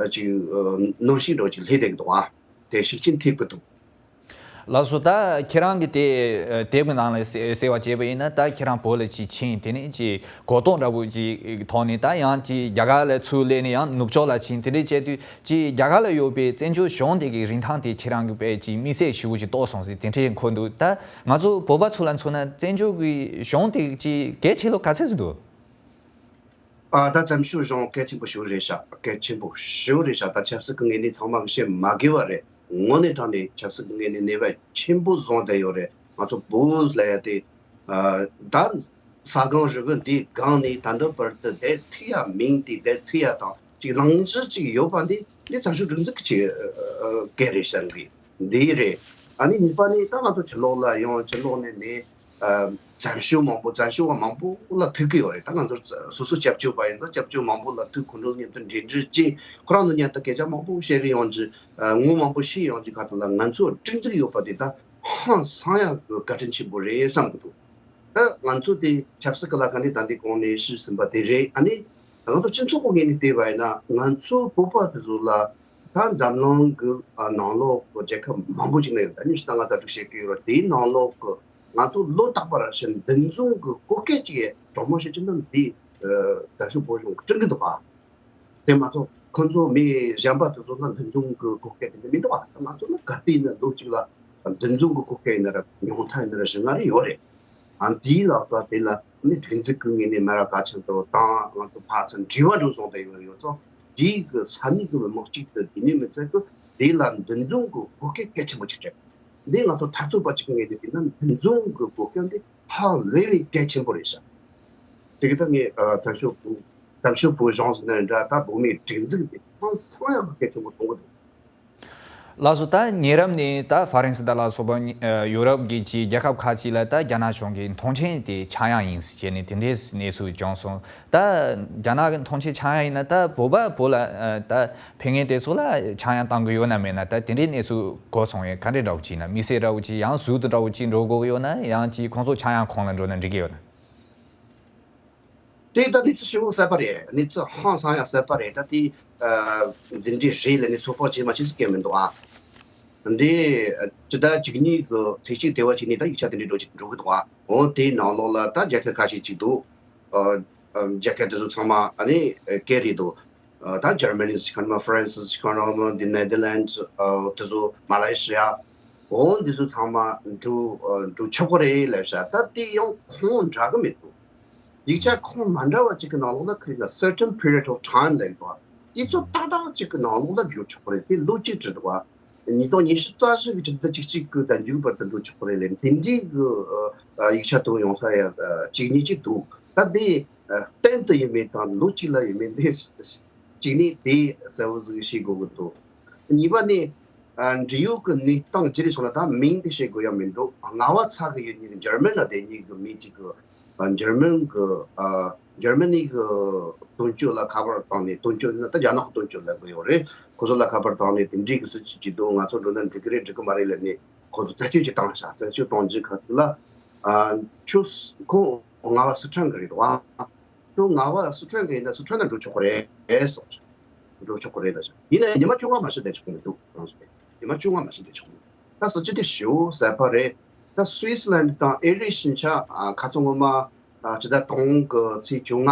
ཅིག་གནོན་ཤུགས་འདྲ་ཅིག་སླེབས་བསྡད་ཀྱི་འདུག་ཨ། དེ་ཤུགས་རྐྱེན་ཐེབས་ཀྱི་འདུག། ལགས་སོ། ད་ཁྱེད་རང་གི་དེ་དེབ་ཀྱི་ནང་ལ་གསལ་བ་བྱས་པ་ཡིན་ན། ད་ཁྱེད་རང་བོད་ལ་ཅིག་ཕྱིན། དེ་ནས་ཅིག་གོ་རྟོགས་འདྲ་པོ་ཅིག་ཐོག་ནས། ད་ཡང་ཅིག་རྒྱ་གར་ལ་ཚུར་སླེབས་ནས་ཡང་ནུབ་ཕྱོགས་ལ་ཕྱིན། དེ་འདྲ་བྱས་དུས་ཅིག་རྒྱ་གར་ལ་ཡོད་པའི་བཙན་བྱོལ་གཞུང་དེ་གི་རིན་ཐང་དེ་ཁྱེད་རང་གི་དཔེ་ཅིག་དམིགས་བསལ་ཞེ་པོ་ཅིག་རྟོགས་སོང་ཟེར། དེ་འདྲ་མཁོ་འདུག། ད་ང་ཚོ་བོད་པ་ཚོ་ལ་མཚོན་ན་བཙན་བྱོལ་གྱི་གཞུང་དེ་ཅིག་གལ་ཆེ་ལོ་ག་ཚད་ཅིག་འདུག། ཨ། ད་བཙན་བྱོལ་གཞུང་གལ་ཆེན་པོ་ཞེ་པོ་རེད་ཤག། གལ་ཆེན་པོ་ཞེ་པོ་རེད་ཤག། ད་ཆབ་སྲིད་ཀྱི་ངོས་ནས་ཚང་མ་གིས་བཤད་མ་དགོས་པ་རེད། དངོས་གནས་དྲང་གནས་ཆབ་སྲིད་ཀྱི་ངོས་ནས་ནུས་པ་ཆེན་པོ་བཟུང་བསྡད་ཡོད་རེད། ང་ཚོ་བོད་ལ་ཡ་དེ། ཨ། ད་ས་སྒང་རི་བོ་འདིའི་སྒང་ནས་ད་ལྟ་བར་དུ་བསྡད་ཐུབ་ཡ། མིང་དེ་བསྡད་ཐུབ་ཡ་དང་ཅིག་ལངས་ཕྱོགས་ཅིག་ཡོད་པ་འདི། འདི་བཙན་བྱོལ་སྒྲིག་འཛུགས་ཀྱི་ཆེད། ཨ། སྐད་རེད་བསམ་གི། འདི་རེད། ཨ་ནི་གཉིས་པ་ནི། ད་ང་ཚོ་ཕྱི་ལོགས་ལ་ཡང་ཕྱི་ལོགས་ནས་མི། ཨ། བཙན་བྱོལ་མང་པོ། བཙན་བྱོལ་བ་མང་པོ་ལ་ཐུག་གི་ཡོད་རེད། ད་ང་ཚོ་སོ་སོ་སྐྱབས་བཅོལ་བ་ཡིན་ཙང་། སྐྱབས་བཅོལ་མང་པོ་ལ་ཐུག། ཁོང་ཚོ་མཉམ་དུ་འབྲེལ་འདྲིས་བྱས། ཁོ་རང་ཚོ་མཉམ་དུ་སྐད་ཆ་མང་པོ་བཤད་རེས་ཡོང་རྒྱུ། ཨ། ངོ་མང་པོ་ཤེས་ཡོང་རྒྱུ་ཁ་ཐུག་ལ། ང་ཚོ་སྒྲིག་འཛུགས་ཡོད་པ་དེ་ད་ཧང་སང་ཡག་གི་བཀའ་དྲིན་ཆེན་པོ་རེད་བསམ་གི་འདུག། ད་ང་ཚོ་དེ་ཆབ་སྲིད་ཀྱི་ལ་ཁ་ནས་ད་ལྟའི་གོང་ནས་ཞུས་ཟིན་པ་དེ་རེད། ཨ་ནི་ང་ཚོ་སྤྱི་ཚོགས་ཀྱི་ངོས་ནས་བལྟས་པ་ཡིན་ན། ང་ཚོ་བོད་པ་དེ་ཚོ་ལ། ད་འཛམ་གླིང་གི། ཨ། ནང་ལོགས་ཀྱི་རྒྱལ་ཁབ་མང་པོ་ཞིག་ནས། ད་ཉི་ཤུ་རྩ་ལྔ་རྩ་དྲུག་བཤད་ཀྱི་ཡོད་རེད། དེའི་ནང་ལོགས་ཀྱི་ང་ཚོ་ལོ་རྟག་པར་བཞིན་འདུ་འཛོམས་ཀྱི་བོད་སྐད་ཅིག་གྲོགས་མོ་བཤད་ཀྱི་འདུག། འདི། ཨ། བཙན་བྱོལ་བོད་གཞུང་གིས་བསྐྲུན་གྱི་འདུག་ག། དེ་མ་གཏོགས་ཁོང་ཚོ་མི་གཞན་པ་དེ་ཚོ་ལ་འདུ་འཛོམས་ཀྱི་བོད་སྐད་དེ་འདྲ་མི་འདུག་ག། ང་ཚོ་ལ་ག་དུས་ཡིན་ན་ལོ་གཅིག་ལ་འདུ་འཛོམས་ཀྱི་བོད་སྐད་ཡིན་ན་ར། ཉུང་མཐའ་ཡིན་ན་ར་བཞི་ལྔ་རེ་ཡོད་རེད། ཨ། དེའི་ལག་པ་དེ་ལ་ནི་སྒྲིག་འཛུགས་ཀྱི་ངོས་ནས་མི་ར་ག་ཚོད་དང་། ང་ཚོ་ཕར་ཚུར་འབྲེལ་བ་འགྲོ་སོང་དེ་ཡོད་ཡོད་ཙང་། དེའི་གི་ས་གནས་ཀྱི་མི་མང་གཅིག་ཏུ་དེ་ནས་མི་ཚད་ཀྱི་དེ་ལ་འདུ་འཛོམས་ཀྱི་བོད་སྐད་གལ་ཆེན་པོ་ཅིག་རེད། འདི་ང་ཚོ་འཐབ་རྩོད་པ་གཅིག་གི་ངོས་ནས་བལྟས་ན། འདུ་འཛོམས་ཀྱི་བོད་སྐད་འདི་ཧ་ལས་པའི་གལ་ཆེན་པོ་རེད་ཤག། དེ་གི་ད་ངས། ཨ། བཙན་བྱོལ་བོད། བཙན་བྱོལ་བོད་གཞུང་ཟེར་ན་འདྲ། ད་བོད་མིའི་སྒྲིག་འཛུགས་དེ་ཧང་སང་ཡག་གི་གལ་ཆེན་པོ་མཐོང་གི་འདུག། ལགས་སོ། ད་ཉེ་རབས་ནས་ད་ཧྥ་རན་སི་དང་ལ་སོགས་པ་ཨ་ཡུ་རོབ་ཀྱི་ཅིག་རྒྱལ་ཁབ་ཁག་ཅིག་ལ་ད་རྒྱ་ནག་གཞུང་གིས་མཐོང་མཆན་དེ་ཆག་ཡང་ཡིན་ཟེར་བྱས་ནས་དེ་འདྲའི་གནས་ཚུལ་བྱུང་སོང་། ད་རྒྱ་ནག་གི་མཐོང་མཆན་ཆག་ཡང་ཡིན་ན། ད་བོད་པ་བོད་ལ། ཨ། ད་ཕེབས་མཁན་དེ་ཚོ་ལ་ཆག་ཡང་བཏང་གི་ཡོད་ན་མེད་ན། ད་དེ་འདྲའི་གནས་ཚུལ་གོ་སོང་བས། ག་འདྲའི་འདྲ་བོ་ཅིག་ཡིན་ན། དམིགས་བསལ་འདྲ་བོ་ཅིག་ཡང་ཟུར་དུ་འདྲ་བོ་ཅིག་འགྲོ་དགོས་ཀྱི་ཡོད་ན། ཡང་ཅིག་ཁོང་ཚོ་ཆག་ཡང་ཁོངས་ལ་འགྲོ་ན་འགྲིག་གི་ཡོད་ན། དེ་ད་གནས་ཚུལ་ཞེ་པོ་གསར་པ་རེད། གནས་ཚུལ་ཧང་སང་ཡག་གསར་པ་རེད། ད་དེ། ཨ། འདི་འདྲའི་རེད་ལབ་ནས་ཚོད་དཔག་བྱེད་མ་བྱེད་ཟེར་མཁན་མི་འདུག་ཨ། འདི། ཨ། སྤྱི་ཟླ་བཅུ་གཉིས་གི་ཚེས་གཅིག་དེ་བ་གཅིག་ནས་ད་ཡིག་ཆ་དེ་འདྲའི་འགྲོ་གི་འགྲོ་གི་འདུག་ཨ། འོ། དེའི་ནང་ལོགས་ལ་ད་རྒྱལ་ཁབ་ཁ་ཤས་ཅིག་འདུག། ཨ། ཨ། རྒྱལ་ཁབ་དེ་ཚོ་ཚང་མ་ཨ་ནི་སྐད་རེད་འདུག། ཨ། ད་འཇར་མ་ནི་ཟེར་མཁན་མ། ཧྥ་རན་སི་ཟེར་མཁན་མ། འདི་ནེ་དར་ལེན་ཌི། ཨ། དེ་ཚོ། མ་ལེ་ཤི་ཡ། འོ། འདི་ཚོ་ཚང་མ་འགྲོ། ཨ། འགྲོ་ཆོག་གི་རེད་ལབ་ཤག། ད་དེ་ཡང་ཁུངས་འདྲ་གི་མི་འདུག། ཡིག་ཆ་ཁུངས་མ་འདྲ་བ་ཅིག་གི་ནང་ལོགས་ལ་ཁ་ཡིག་ན་certain period of time ལབ་འདུག། དེ་ཚོ་ཏག་ཏག་ཅིག་གི་ནང་ལོགས་ལ་འགྲོ་ཆོག་གི་རེད། དེ་ལོ་གཅིག་བྲིས་འདུག་བ། ཉིས་སྟོང་ཉི་ཤུ་རྩ་བཞི་གི་སྤྱི་ཟླ་བཅུ་གཅིག་གི་ཟླ་མཇུག་བར་དུ་འགྲོ་ཆོག་གི་རེད་ལབ། དེ་འདྲའི་གི། ཨ། ཡིག་ཆ་དེ་ཡོང་ས་ཡ། ཨ། གཅིག་གཉིས་ཅིག་འདུག། ད་དེ། ཨ། གཏན་དུ་ཡིན་མིན་དང་ལོ་གཅིག་ལ་ཡིན་མིན་དེ། གཅིག་ནས་དེ་གསལ་བོ་ཟིག་ཤེས་དགོས་ཀྱི་འདུག། གཉིས་པ་ནས། ཨ། འབྲེལ་ཡོད་ཀྱི་གནས་སྟངས་ཅི་རེད་སོང་ན། ད་མིང་དེ་བཤད་དགོས་ཡ་མི་འདུག། རྔ་བ་ཚ་གི་ཡུལ་ནས་འཇར་མན་ལ་བསྡད་མཁན་གྱི་མི་གཅིག་གིས། ཨ། འཇར་མན་གྱི། ཨ། འཇར་མ་ནི་གི་དོན་གཅོད་ལ་ཁ་པར་བཏང་ནས། དོན་གཅོད་ནི་ད་རྒྱ་ནག་གི་དོན་གཅོད་ལབ་གི་ཡོད་རེད། ཁོ་ཚོ་ལ་ཁ་པར་བཏང་ནས། དེ་འདྲའི་གི་སྲིད་བྱུས་ཅིག་འདུག། ང་ཚོ་འགྲོ་ན་འགྲིག་གི་རེད་འགྲིག་གི་མ་རེད་ལབ་ནས། ཁོ་ཚོ་རྩད་གཅོད་ཅིག་བཏང་ཤག། རྩད་གཅོད་གཏོང་རྒྱུ་ཁ་ཐུག་ལ། ཨ། ཁྱོད་ཁོང་རྔ་བ་སི་ཁྲོན་གི་རེད་དོ། ཨ། ཁྱོད་རྔ་བ་སི་ཁྲོན་གི་ཡིན་ན་སི་ཁྲོན་ལ་འགྲོ་ཆོག་གི་རེད་ཟེར། འགྲོ་ཆོག་གི་རེད་ལབ་ཤག། ཡིན་ན་ཉི་མ་བཅོ་ལྔ་མ་ཤི་བསྡད་ཆོག་གི་མི་འདུག། རང་ཚོ་ཉི་མ་བཅོ་ལྔ་མ་ཤི་བསྡད་ཆོག་གི་མི་འདུག། ད་སྲིད་བྱུས་དེ་ཞེ་པོ་གསར་པ་རེད། ད་སུའི་སི་ལན་དང་ཨེ་རིའི་ཕྱིན་ཆད། ཨ། ཁ་སང་སྔོན་མ། ཨ། སྤྱི་ཟླ་དང་པོ་གི་ཚེས་བཅོ་ལྔ།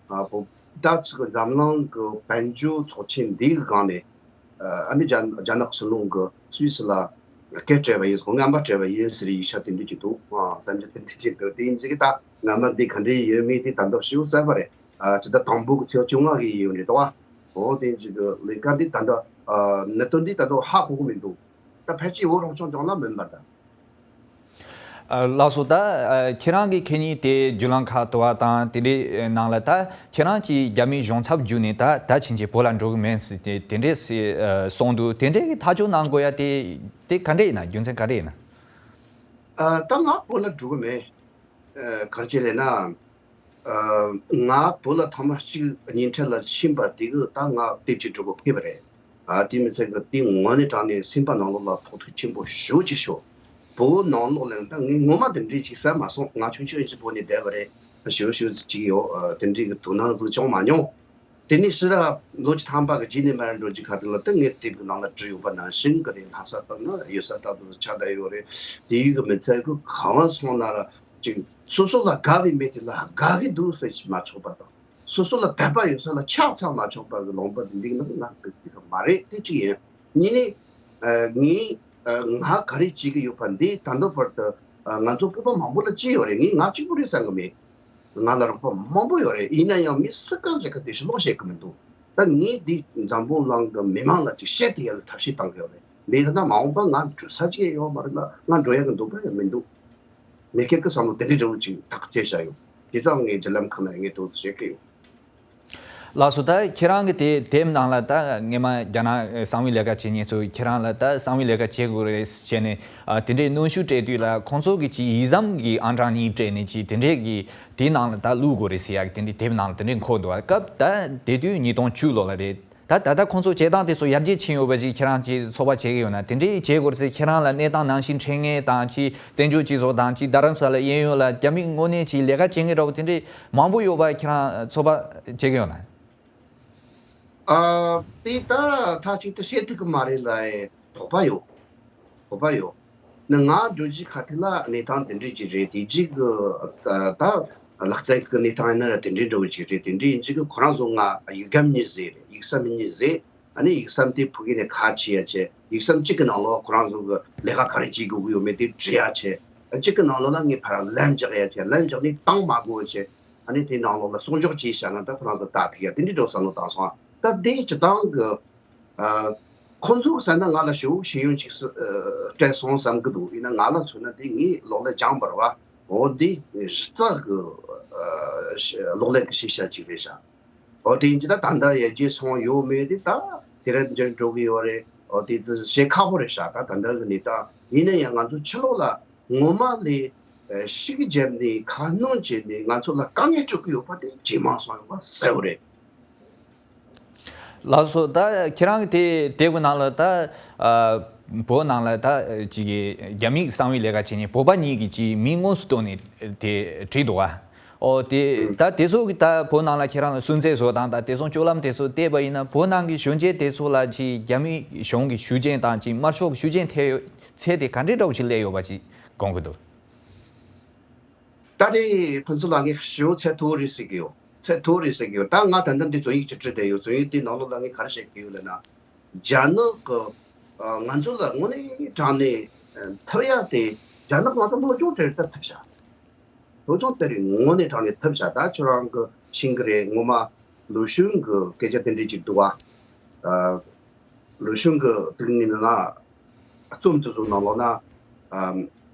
ཨ། བོད་ད་ཚིག་འཛམ་གླིང་གི་དཔལ་འབྱོར་ཚོགས་ཆེན་འདིའི་སྒང་ནས། ཨ་ནི་རྒྱ་རྒྱ་ནག་སྲིད་བློན་གྱིས་སུད་སི་ལ་སྐད་སྤྲད་པ་ཡིན། རྔན་པ་སྤྲད་པ་ཡིན་ཟེར་ཡིག་ཆ་དེ་འདྲ་ཅིག་འདུག། ཨ། བསམ་རྒྱུ་དེ་འདྲ་ཅིག་འདུག། དེ་ཡིན་ཙང་ད་རྔན་པ་འདི་ག་འདྲ་ཡོད་མེད་དེ་ད་དུང་ཞེ་པོ་གསལ་པོ་རེད། ཨ། སྤྱི་ཟླ་དང་པོ་གི་ཚེས་བཅོ་ལྔ་གི་ཡིན་ཡོད་རེད་དོ། ཨ། འོ། དེ་ཡིན་ཙང་གི་ལས་ཀ་འདི་ད་ལྟ། ཨ། གནད་དོན་འདི་ད་དུང་ཧ་གོ་གི་མི་འདུག། ད་ཕལ་ཆེར་བོད་རང་སྐྱོང་ལྗོངས་ལ་མིན་པར་ད། ཨ། ལགས་སོ། ད། ཨ། ཁྱེད་རང་གིས་ཁེ་ཉིན་དེ་བརྒྱུད་ལམ་ཁག་དུ་བ་དང་དེ་འདྲའི་ནང་ལ། ད་ཁྱེད་རང་གིས་རྒྱ་མིའི་གཞུང་ཚབ་བརྒྱུད་ནས་ད་ད་ཕྱིན་ཆད་བོད་ལ་འགྲོ་གི་མིན་ཟེར་དེ་དེ་འདྲས་ཟེར། ཨ། གསུངས་འདུག། དེ་འདྲའི་ཐག་གཅོད་གནང་དགོས་ཡ་དེ་དེ་ག་འདྲས་ཡིན་ན། རྒྱུ་མཚན་ག་འདྲས་ཡིན་ན། ཨ། ད་ང་བོད་ལ་འགྲོ་གི་མེད། ཨ། ག་རེ་བྱས་ལབ་ན། ཨ། ང་བོད་ལ་ཐེངས་མ་གཅིག་གཉིས་འཕྲད་ལ་ཕྱིན་པ་དེ་གིས་ད་ང་དེབ་ཅིག་འབྲི་དགོས་ཁེལ་བ་རེད། ཨ། དེ་མི་ཚད་གི་དེ་དངོས་གནས་དྲང་གནས་སེམས་པ་ནང་ལོགས་ལ་ཕོག་ཐུག་ཆེན་པོ་ཞེ་པོ་ཅིག་ཤོར། བོད་ནང་ལོགས་ལ་ད་ངས་ངོ་མ་དེ་འདྲ་ཅིག་བསམ་མ་སོང་། ང་ཆུང་ཆུང་ཞིག་བོད་ནས་བསྡད་པ་རེད། ཞེ་པོ་ཞེ་པོ་ཅིག་ཡོད། ཨ། དེ་འདྲའི་གི་དོ་སྣང་ཟིག་བྱུང་མ་མྱོང་། དེ་ནས་ཕྱི་ར་ལོ་བཅུ་ཐམ་པ་གི་རྗེས་ནས་མར་འགྲོ་རྒྱུ་ཁ་ཐུག་ལ་ད་ངས་དེབ་གི་ནང་ལ་བྲིས་ཡོད་པ་ནང་བཞིན་གི་རེད། ལྷ་ས་ལྟ་ན་གཡུལ་ས་ལྟ་བུ་ཆགས་བསྡད་ཡོད་རེད། དེ་ཡུལ་གི་མི་ཚད་གི་གང་བ་སོང་ན་ར་ཅིག་སོ་སོ་ལ་དགའ་བའི་མི་དེ་ལ་དགའ་གི་འདུག་ཟེར་མ་ཆོག་པ་དང་། སོ་སོ་ལ་དད་པ་ཡོད་ས་ལ་ཆགས་ཚང་མ་ཆོག་པ་གི་ལུང་པ་དེ་འདི་ནང་ང་གི་དེ་ཚོ་མ་རེད། དེ་གཅིག་ཡིན། གཉིས་ནས་ཨ་ངས་ཨ་ང་ག་རེ་བྱེད་ཀྱི་ཡོད་པ་འདི་ད་ལྟ་བར་དུ་ཨ་ང་ཚོ་བོད་པ་མང་པོ་ལ་བྱས་ཡོད་རེད། ངས་ང་གཅིག་པུ་རེད་བསམ་གི་མེད། ང་ལ་རོགས་པ་མང་པོ་ཡོད་རེད། ཡིན་ན་ཡང་མི་སུ་གང་ཞིག་གི་དེ་ཞིག་ལོག་བཤད་གི་མི་འདུག་ད་ངས་འདི་འཛམ་བུ་གླིང་གི་མི་མང་ལ་ཅིག་བཤད་དེ་ཡ་ལ་ཐབས་ཤེས་བཏང་གི་ཡོད་རེད། འདི་ལྟ་ན་མ་འོངས་པ་ང་འགྲོ་ས་ཅིག་ཡོད་མ་རེད་ལ། ང་འགྲོ་ཡ་གི་འདོད་པ་ཡང་མི་འདུག་མི་སྐད་ཀྱི་བསམ་བློ་དེ་འདྲའི་འདྲ་བོ་ཅིག་ཐག་བཅད་བཞག་ཡོད། དེ་ཙང་ངས་བརྒྱུད་ལམ་ཁག་ནས་ངས་དོ་ཚིགས་བྱེད་ཀྱི་ཡོད། ལགས་སོ། ད་ཁྱེད་རང་གི་དེ་དེབ་ནང་ལ་ད་སྔས་མ་རྒྱ་ནག་གསང་བའི་ལས་ཀ་བྱེད་མཁན་ཚོས་ཁྱེད་རང་ལ་ད་གསང་བའི་ལས་ཀ་བྱེད་དགོས་རེད་ཟེར་ནས་ཨ་དེ་འདྲའི་གནོན་ཤུགས་སྤྲད་དུས་ལ་ཁོང་ཚོ་གིས་ཅིག་ཡིག་ཟམ་གྱི་ཨང་གྲངས་གཉིས་སྤྲད་ནས་ཅིག་དེ་འདྲའི་གི་དེའི་ནང་ལ་ད་བླུག་དགོས་རེད་ཟེར་ཡག་དེ་འདྲའི་དེབ་ནང་ལ་དེ་འདྲའི་འཁོད་འདུག་སྐབས་ད་དེ་དུས་ཉིས་སྟོང་བཅུ་ལོ་ལ་རེད། ད་ད་ལྟ་ཁོང་ཚོ་བྱེད་སྟངས་དེ་ཚོ་ཡར་རྒྱས་ཕྱིན་ཡོད་པ་ཅིག་ཁྱེད་རང་ཅིག་ཚོད་དཔག་བྱེད་ཀྱི་ཡོད་ན། དེ་འདྲའི་བྱེད་དགོས་ཟེར་ཁྱེད་རང་ལ་གནས་སྟངས་ནང་བཞིན་འཕྲད་མཁན་དང་ཅིག་བཙན་བྱོལ་སྤྱི་ཚོགས་དང་ཅིག་རྡ་རམ་ས་ལ་གཡས་གཡོན་ལ་རྒྱ་མི་དངོས་གནས་ཅིག་ལས་ཀ་བྱེད་མཁན་འདྲ་བོ་དེ་འདྲའི་མང་པོ་ཡོད་པ་ཁྱེད་རང་ཚོད་དཔག་བྱེད་ཀྱི་ཡོད་ན། ཨ་དེ་ད་མཐའ་གཅིག་ཏུ་བཤད་ཐུབ་ཀྱི་མ་རེད་ལ། ཨེ་དོགས་པ་ཡོད། དོགས་པ་ཡོད། ནི་ང་འགྲོ་རྒྱུ་ཁ་ཐུག་ལ་གནས་སྟངས་དེ་འདྲའི་ཅིག་རེད། དེ་རྗེས་ཀྱི་ད་ལག་རྩལ་གྱི་གནས་སྟངས་ཡིན་ན་ར་དེ་འདྲའི་འདྲ་བོ་ཅིག་རེད། དེ་འདྲའི་ཡིན་རྗེས་ཀྱི་ཁོ་རང་ཚོ་ང་ཡིག་སྒམ་གཉིས་བཟོས་རེད། ཡིག་ཟམ་གཉིས་བཟོས། ཨ་ནི་ཡིག་ཟམ་དེ་ཕ་གི་ནས་ཁ་ཕྱེ་ཡ་བྱས། ཡིག་ཟམ་གཅིག་གི་ནང་ལོགས་ཁོ་རང་ཚོ་གི་ལས་ཀ་ག་རེ་བྱེད་དགོས་ཀྱི་ཡོད་མེད་དེ་འབྲི་ཡ་བྱས། གཅིག་གི་ནང་ལོགས་ལ་ངས་ཕར་ལན་རྒྱག་ཡ་བྱས། ལན་རྒྱག་ནས་བཏང་མ་དགོས་བྱས། ཨ་ནི་དེའི་ནང་ལོགས་ལ་གསོག་འཇོག་བྱས་བཞག་ན་ད་ཁོ་རང་ཚོ་ལྟ་ཐུབ་ཡ་དེ་འདྲའི་འདྲ་བོ་བསམ་བློ་བཏང་སོང་། ད་དེ་སྤྱིར་བཏང་གི་ཨ་ཁོང་ཚོ་གི་ཟེར་ན་ང་ལ་ཞེ་པོ་ཤེས་ཡོན་ཅིག་སྤྲད་སོང་བསམ་གི་འདུག་ཡིན་ན་ང་ལ་མཚོན་ན་དེ་ངའི་གློག་ཀླད་སྦྱངས་པ་རེད་བ། འོ་འདི་གཞི་རྩ་གི་ཨ་གློག་ཀླད་ཀྱི་ཤེས་བྱ་ཅིག་རེད་ཤག་འོ་དེ་ཡིན་གྱི་ད་ད་ལྟ་ཡར་རྒྱས་སོང་ཡོད་མེད་དེ་ད་དེ་ར་འགྱུར་འགྲོ་གི་ཡོད་རེད། འོ་དེ་ཚོ་བཤད་ཁག་པོ་རེད་ཤག་ད་ད་ལྟ་གི་གནས་སྟངས་ཡིན་ན་ཡང་ང་ཚོ་ཕྱི་ལོགས་ལ་ངོ་མ་ལས་ཨ་ཤིག་བརྒྱབ་ནས་ཁ་སྣོན་བྱས་ནས་ང་ཚོ་ལ་དཀའ་ངལ་སྤྲོད་ཀྱི་ཡོད་པ་དེ་ཇེ་མང་སོང་ཡོད་པ་གསལ་པོ་རེད། ལགས་སོ། ད་ཁྱེད་རང་གི་དེ་དེབ་ཀྱི་ནང་ལ་ད་ཨ་བོད་ནང་ལ་ད་ཅིག་གི་རྒྱ་མིའི་གསང་བའི་ལས་ཀ་བྱེད་མཁན་བོད་པ་གཉིས་ཀྱི་ཅིག་མིང་དངོས་སུ་བཏོན་ནས་དེ་བྲིས་འདུག་ག་འོ་དེ་ད་དེ་ཚོ་གི་ད་བོད་ནང་ལ་ཁྱེད་རང་ལ་སུན་གཙེར་བཟོ་སྟངས་དང་དེ་ཚོ་སྤྱོད་ལམ་དེ་ཚོ་བལྟས་པ་ཡིན་ན་བོད་ནང་གི་གཞོན་སྐྱེས་དེ་ཚོ་ལ་ཅིག་རྒྱ་མི་གཞུང་གི་ཤུགས་རྐྱེན་དང་ཅིག་དམར་ཤོག་གི་ཤུགས་རྐྱེན་ཐེབས་ཚད་དེ་ག་འདྲའི་འདྲ་བོ་ཅིག་སླེབས་ཡོད་པ་ཅིག་དགོངས་ཀྱི་འདུག་ད་དེ་ཕུན་ཚོགས་ལགས་ངས་ཞེ་པོ་ཚད་མཐོ་བོ་རེད་ཟེར་གི་ཡོད། ཚད་མཐོ་བོ་རེད་ཟེར་གི་ཡོད། ད་ང་ད་ལྟ་འདི་རྩོམ་ཡིག་ཅིག་བྲིས་བསྡད་ཡོད། རྩོམ་ཡིག་དེའི་ནང་ལོགས་ལ་ངས་ག་རེ་བཤད་གི་ཡོད་ལབ་ན། རྒྱ་ནག་གི་ཨ་ང་ཚོ་ལ་དངོས་གནས་དྲང་གནས་ཨ་ཐུབ་ཡ་དེ་རྒྱ་ནག་ང་ཚོ་སློབ་སྦྱོང་སྤྲད་ཐུབ་ཤག་སློབ་སྦྱོང་སྤྲད་རེད། དངོས་གནས་དྲང་གནས་ཐུབ་ཤག་ད་ཁྱོད་རང་གི་ཤེས་གི་རེད། ངོ་མ་ལུའུ་ཞུན་གི་སྐད་ཆ་དེ་འདྲས་ཅིག་འདུག་བ། ཨ་ལུའུ་ཞུན་གི་དེ་ནི་ན་རྩོམ་དེ་ཚོ་ནང་ལོགས་ན་ཨམ་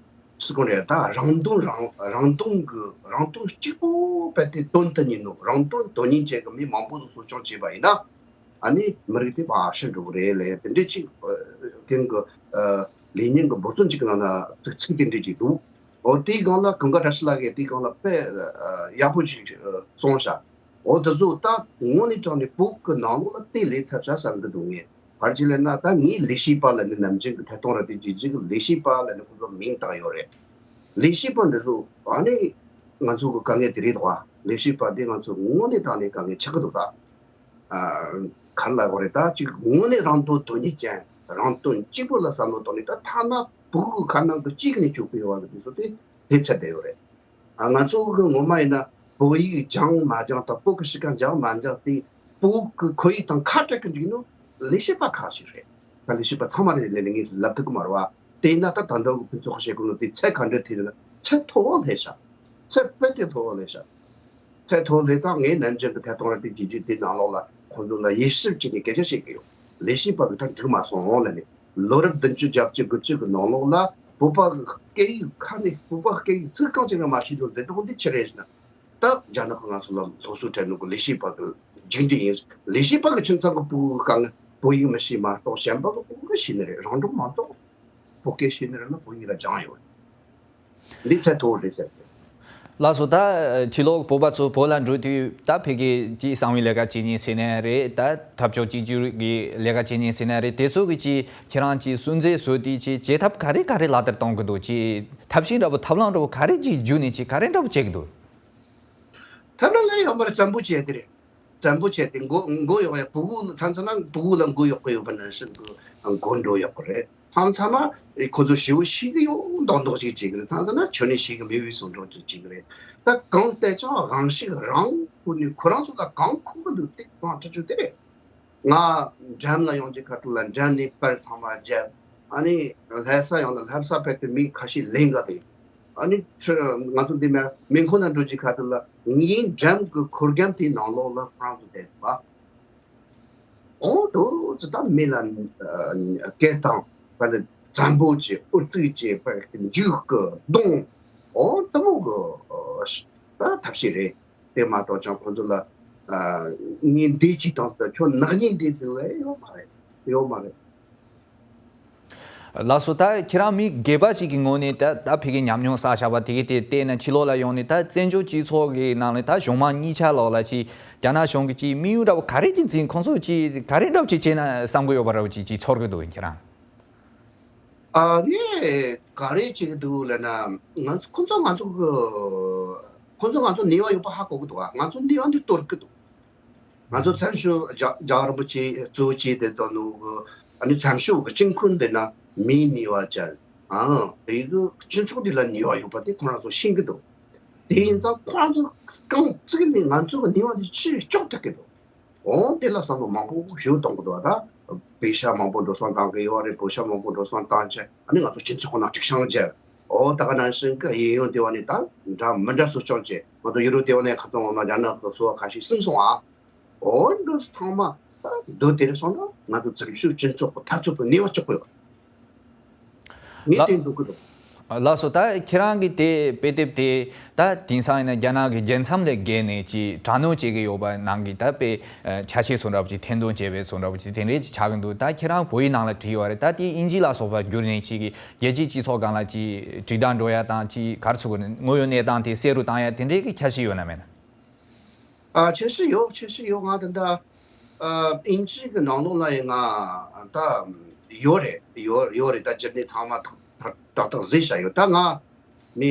སུ་གང་རེད། ད་རང་དོན་རང་རང་དོན་གི་རང་དོན་གཅིག་པོ་རྦད་དེ་དོན་དུ་གཉེར་ནོ། རང་དོན་དོན་གཉེར་བྱེད་གི་མི་མང་པོ་ཞིག་གསོ་སྐྱོང་བྱས་པ་ཡིན་ན་ཨ་ནི་མི་རིགས་དེ་མར་ཕྱིན་འགྲོ་གི་རེད་ལབ་དེ་འདྲས་ཅིག་ཨ་ཀུན་གི་ཨ་ལེ་ཉིན་གི་འབོད་ཚིག་ཅིག་གི་ནང་ན་ཚིག་ཚིག་དེ་འདྲས་ཅིག་འདུག་འོ་དེའི་སྒང་ལ་ཀུན་དགའ་བཀྲ་ཤིས་ལགས་ཀྱིས་དེའི་སྒང་ལ་དཔེ་ཨ་ཡག་པོ་ཞིག་ཨ་གསུངས་ཤག་འོ་དེ་ཚོ་ད་དངོས་གནས་དྲང་གནས་བོད་ཀྱི་ནང་ལོགས་ལ་དེ་ལས་ཚབ་ཤག་བསམ་གྱི་འདུག་ངས། ག་རེ་བྱས་ལབ་ན་ད་ངའི་ལས་བྱེད་པ་ལབ་ནས་ནམ་རྒྱུན་གྱི་ཐད་གཏོང་ར་དེ་རྗེས་རྗེས་ཀྱི་ལས་བྱེད་པ་ལབ་ནས་ཁོ་ཚོ་མིང་བཏགས་ཡོད་རེད། ལས་བྱེད་པ་འདི་ཚོ་ཨ་ནི་ང་ཚོ་གི་དཀའ་ངལ་དེ་རེད་དོ། ལས་བྱེད་པ་འདི་ང་ཚོ་དངོས་གནས་དྲང་གནས་དཀའ་ངལ་ཆགས་ཀྱི་འདུག་ད། ཨ་ག་རེ་ལབ་དགོས་རེད། ད་ཅིག་དངོས་གནས་རང་དོན་དོན་གཉེར་ཅན། རང་དོན་གཅིག་པུ་ལ་བསམ་བློ་གཏོང་ནས་ད་ཐ་ན་བོད་ཀྱི་ཁ་ནང་དུ་གཅིག་ནས་བཅུག་གི་ཡོད་པ་གི་དུས་ཚོད་དེ་དེ་ཚད་བསྡད་ཡོད་རེད། ཨ་ང་ཚོ་གི་ངོ་མ་ཡིན་ན་བོད་ཡིག་སྦྱང་མ་སྦྱང་དང་བོད་ཀྱི་གཤིས་ཀ་འཇགས་མ་འཇགས་དེ་བོད་ཀྱི་ཁོར་ཡུག་དང་ཁ་བྲལ་གི་འཇུག་ནོ་ལས་བྱེད་པ་ཁག་ཅིག་རེད། ད་ལས་བྱེད་པ་ཚང་མ་རེད་ལབ་ནས་ངས་ལབ་ཐུབ་ཀྱི་མ་རེད་བ། དེས་ན་ད་ད་ལྟ་གི་ཕུན་ཚོགས་བཤད་གོ་ནོ་དེ་ཚད་ག་འདྲ་ཐེབས་ན་ཚད་མཐོ་བོ་སླེབས་ཤག་ཚད་དཔེ་དེ་མཐོ་བོ་སླེབས་ཤག་ཚད་མཐོ་སླེབས་ཙང་ངས་ནམ་རྒྱུན་གྱི་ཐད་གཏོང་ར་དེ་རྗེས་རྗེས་དེ་ནང་ལོགས་ལ་ཁོང་ཚོ་ལ་དབྱེ་ཞིབ་བྱས་ནས་སྐད་ཆ་བཤད་ཀྱི་ཡོད། ལས་བྱེད་པ་གི་ད་འགྲིག་མ་སོང་ལབ་ནས། ལོ་རབས་བདུན་ཅུ་བརྒྱད་ཅུ་དགུ་བཅུ་གི་ནང་ལོགས་ལ་བོད་པ་གི་སྐད་ཡིག་ཁ་ནས་བོད་པ་སྐད་ཡིག་ཚིག་རྐང་གཅིག་ཀྱང་མ་ཤེས་ལོ་འདི་དོག་འདི་ཆི་རེད་ཟེར་ན། ད་རྒྱ་ནག་གི་ང་ཚོ་ལ་སློབ་གསོ་སྤྲད་ནོ་གི་ལས་བྱེད་པ་གི་མཇུག་འབྲས་ཡིན། ལས་བྱེད་པ་གི་ཁྱིམ་ཚང་གི་ཕྲུ་གུ་གང་བོད་ཡིག་མི་ཤེས་མ་གཏོགས་གཞན་པ་གི་ཕྲུ་གུ་ཤེས་ནི་རེད། རང་སྒྲུང་མང་ཚོགས་བོད་སྐད་ཤེས་ནི་རེད་ལ་བོད་ཡིག་ར་སྦྱང་ཡོད་རེད། འདི་ཚད་མཐོ་བོ་རེད་ཟེར། ལགས་སོ། ད་ཕྱི་ལོགས་བོད་པ་ཚོ་བོད་ལ་འགྲོ་དུས་ད་ཕ་གི་ཅིག་གསང་བའི་ལས་ཀ་བྱེད་མཁན་ཟེར་ནའི་རེད། ད་འཐབ་ཕྱོགས་གཅིག་གྱུར་གྱི་ལས་ཀ་བྱེད་མཁན་ཟེར་ནའི་རེད། དེ་ཚོ་གི་ཅིག་ཁྱེད་རང་ཅིག་སུན་གཙེར་བཟོས་དུས་ཅིག་བྱེད་ཐབས་ག་རེ་ག་རེ་ལག་བསྟར་གཏོང་གི་འདུག་ཅིག་ཐབས་ཤེས་འདྲ་པོ་ཐབས་ལམ་འདྲ་པོ་ག་རེ་ཅིག་བརྒྱུད་ནས་ཅིག་ག་རེ་འདྲ་པོ་བྱེད་ཀྱི་འདུག་ཐབས་ལམ་ལ་ཡོད་མ་རེད། བཙན་པོ་བྱས་དེ་རེད། དྲན་པོ་བྱས་ཏེ་མགོ་མགོ་གཡོག་ཡ་ཕྲུ་གུ་མཚམས་མཚམས་ན་ཕྲུ་གུ་ལ་མགོ་གཡོག་གི་ཡོད་པ་ནང་བཞིན་གྱི་མགོ་འགྲོ་ཡག་གི་རེད། མཚམས་མཚམས་ན་ཁོ་ཚོ་ཞེ་པོ་ཤེས་གི་ཡོད་མདོག་མདོག་ཅིག་བྱེད་གི་རེད། མཚམས་མཚམས་ན་ཁྱོན་ནས་ཤེས་གི་མེད་པའི་བཟོ་འདྲ་ཅིག་བྱེད་གི་རེད། ད་གང་ལྟར་ཀྱང་དབང་ཤུགས་རང་ཁོ་ནས་ཁོ་རང་ཚོ་ལ་གང་མཁོ་གི་འདུག་དེ་གང་ཐུབ་ཐུབ་དེ་རེད། ང་འགྲམ་ལ་ཡོང་རྒྱུ་ཁ་ཐུག་ལ་འགྲམ་ནས་པར་ཚང་མ་བརྒྱབ། ཨ་ནི་ལྷ་ས་ཡོང་ན་ལྷ་ས་ཕེབས་ཏེ་མི་ཁ་ཤས་ལེན་ག་ལེ། ཨ་ནི་ཁྲི་ང་ཚོ་འདི་མ་མི་ཁོ་ན་འགྲོ་རྒྱུ་ཁ་ཐུག་ལ་ངའི་འགྲམ་གྱི་ཁོར་སྒམ་དེའི་ནང་ལོགས་ལ་ཁོ་རང་ཚོ་བསྡད་པ། འོ་དོ་ཙི་ད་མི་ལ་སྐད་བཏང་པ་ལ་འཛམ་བུ་ཅེ་ཨུ་ཙི་ཅེ་པ་མཇུག་གི་གདོང་འོ་དུ་མོ་གི་ད་ཐབས་ཤེས་རེད། དེ་མ་གཏོགས་ཀྱང་ཁོང་ཚོ་ལ་ངས་འདི་ཅིག་བཏང་ཟེར་ཁྱོད་ནག་ཉེས་འདི་འདི་ལས་ཡོད་མ་རེད། ཡོད་མ་རེད། ལགས་སོ། ད་ཁྱེད་རང་མི་སྒེར་པ་ཞིག་གི་ངོས་ནས་ད་ད་ཕ་གིའི་ཉམས་མྱོང་བསགས་བཞག་པ་དེ་གའི་དེ་བལྟས་ན་ཕྱི་ལོགས་ལ་ཡོང་ནས་ད་བཙན་བྱོལ་སྤྱི་ཚོགས་ཀྱི་ནང་ནས་ད་གཞུང་མང་གཉིས་ཆ་ལོགས་ལ་ཅིག་རྒྱ་ནག་གཞུང་གི་ཅིག་དམིགས་ཡུལ་འདྲ་བོ་ག་རེ་ཅིག་འཛིན་ཁོང་ཚོ་ཅིག་ག་རེ་འདྲ་བོ་ཅིག་བྱས་ན་བསམ་གི་ཡོད་པ་འདྲ་བོ་ཅིག་ཅིག་ཚོར་གི་འདུག་ཁྱེད་རང་། ཨ་ངས་ག་རེ་བྱེད་ཀྱི་འདུག་ལབ་ན། ང་ཚོ་ཁོ་ཚོ་ང་ཚོ་གི་ཁོ་ཚོ་ང་ཚོ་ནུས་པ་ཡོད་པ་ཧ་གོ་གི་འདུག་ཨ་ང་ཚོ་ནུས་པ་འདི་གཏོར་གི་འདུག་ང་ཚོ་བཙན་བྱོལ་རྒྱ་རྒྱལ་བ་རིན་པོ་ཆེ་གཙོ་བྱས་ཏེ་དོ་ནུ་གི་ཨ་ནི་བཙན་བྱོལ་གི་སྤྱི་ཁོག་འདི་ན་མིའི་ནུས་པ་ཅན་ཨང་དེ་གི་སྤྱི་ཚོགས་འདི་ལ་ནུས་པ་ཡོད་པ་དེ་ཁོ་རང་ཚོ་ཤེས་ཀྱི་འདུག་དེ་ཡིན་ཙང་ཁོ་རང་ཚོ་རྐང་བཙུགས་ནས་ང་ཚོ་གི་ནུས་པ་འདི་ཕྱིར་གཅོག་ཐུབ་ཀྱི་འདུག་འོ་དེ་ལ་བསམ་བློ་མང་པོ་ཞིག་གཏོང་གི་འདུག་ད་བོད་ཤ་མང་པོ་འགྲོ་སོང་བཏང་གི་ཡོད་རེད། བོད་ཤ་མང་པོ་འགྲོ་སོང་བཏང་བྱས་ཨ་ནི་ང་ཚོ་སྤྱི་ཚོགས་ཁོ་ན་དཀྲུག་ཤིང་བརྒྱབ། འོ་ད་ག་ནང་བཞིན་གི་གཡས་གཡོན་དེ་བ་ནས་ད་འདྲ་མི་འདྲ་སོ་སྐྱོང་བྱས་ང་ཚོ་ཡུ་རོབ་དེ་བ་ནས་ཁ་ཚོང་འོ་མ་རྒྱ་ནག་གི་སོ་བ་ཁ་ཤས་ཟིན་སོང་ཨ། འོ་འདི་ཚང་མ་ད་མདོ་དེར་སོང་ན་ང་ཚོ་བཙན་བྱོལ་སྤྱི་ཚོགས་ཀྱི་འཐབ་རྩོད་ཀྱི་ནུས་པ་གཅིག་པུ་ཡོད། ངས་ལ་དེ་འདུག་གི་འདུག་ལགས་སོ། ད་ཁྱེད་རང་གི་དེ་དཔེ་དེབ་དེ་ད་དེང་སང་ཡིན་ན་རྒྱ་ནག་གི་རྒྱལ་མཚམས་ལས་བརྒལ་ནས་ཅིག་དྲག་གནོན་བྱེད་ཀྱི་ཡོད་པ་ནང་གི་ད་དཔེ་ཆ་ཤས་བཟོ་འདྲ་པོ་ཅིག་ཐེར་འདོན་བྱས་པའི་བཟོ་འདྲ་པོ་ཅིག་དེ་འདྲས་ཅིག་ཆགས་ཀྱི་འདུག་ད་ཁྱེད་རང་བོད་ཡིག་ནང་ལ་བྲིས་ཡོད་རེད། ད་དེ་དབྱིན་ཇི་ལ་སོགས་པ་བསྒྱུར་ནས་ཅིག་གི་རྒྱལ་སྤྱིའི་སྤྱི་ཚོགས་སྒང་ལ་ཅིག་དྲིལ་བསྒྲགས་འགྲོ་ཡ་དང་ཅིག་ག་རེ་ཟེར་དགོས་རེད། དངོས་ཡོད་གནས་སྟངས་དེ་གསལ་རུ་བཏང་ཡ་དེ་འདྲས་ཀྱི་འཆར་གཞི་ཡོད་ན་མེད་ན། ཨ་ཆེ་ཤི་ཡོད། ཆེ་ཤི་ཡོད། ང་ད་ལྟ་ཨ་ཨིན་ཇི་གི་ནང་ལོགས་ལ་ཡིན་ང་ད་ཡོད་རེད། ཡོད་ཡོད་རེད། ད་སྤྱིར་ནས་ཚང་མ་ཏག་ཏག་ཏག་བཟོས་བཞག་ཡོད། ད་ང་མི་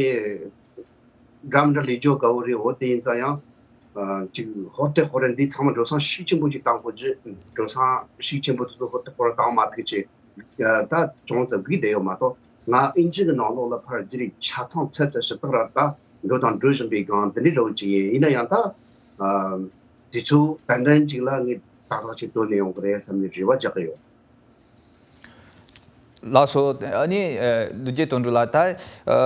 འདྲ་མི་འདྲ་ལས་སྦྱོར་དགའ་བོ་རེད། འོ་དེ་ཡིན་ཙང་ཡང་ཨ་ཅིག་ཧོ་ཏེ་ཧོ་རེ་འདི་ཚང་མ་འགྲོ་སོང་ཤུགས་ཆེན་པོ་ཅིག་བཏང་དགོས་ཀྱི། འགྲོ་སོང་ཤུགས་ཆེན་པོ་དེ་ཚོ་ཧོ་ཏེ་ཧོ་རེ་བཏང་མ་ཐུབ་ཅིག་ད་ཅུང་ཙམ་སྒུག་བསྡད་ཡོད་མ་གཏོགས། ང་ཨིན་ཇི་གི་ནང་ལོགས་ལ་ཕར་རྗེས་ཆ་ཚང་ཚད་ཚད་ཞིབ་ཏག་ར་ད་འགྲོ་དང་འགྲོ་བཞིན་པའི་སྒང་འདི་འདྲའི་འདྲ་བོ་ཅིག་ཡིན། ཡིན་ན་ཡང་ད་ཨ་དུས་ཚོད་ཏན་ཏན་ཅིག་ལ་ངས་ཏག་ཏག་ཅིག་འདོན་ནས་ཡོང་གི་རེད་བསམ་ནས་རེ་བ་རྒྱག་གི་ཡོད། ལགས་སོ། ཨ་ནི་ཨ་ལུ་རྒྱལ་དོན་གྲུབ་ལགས། ད་ཨ་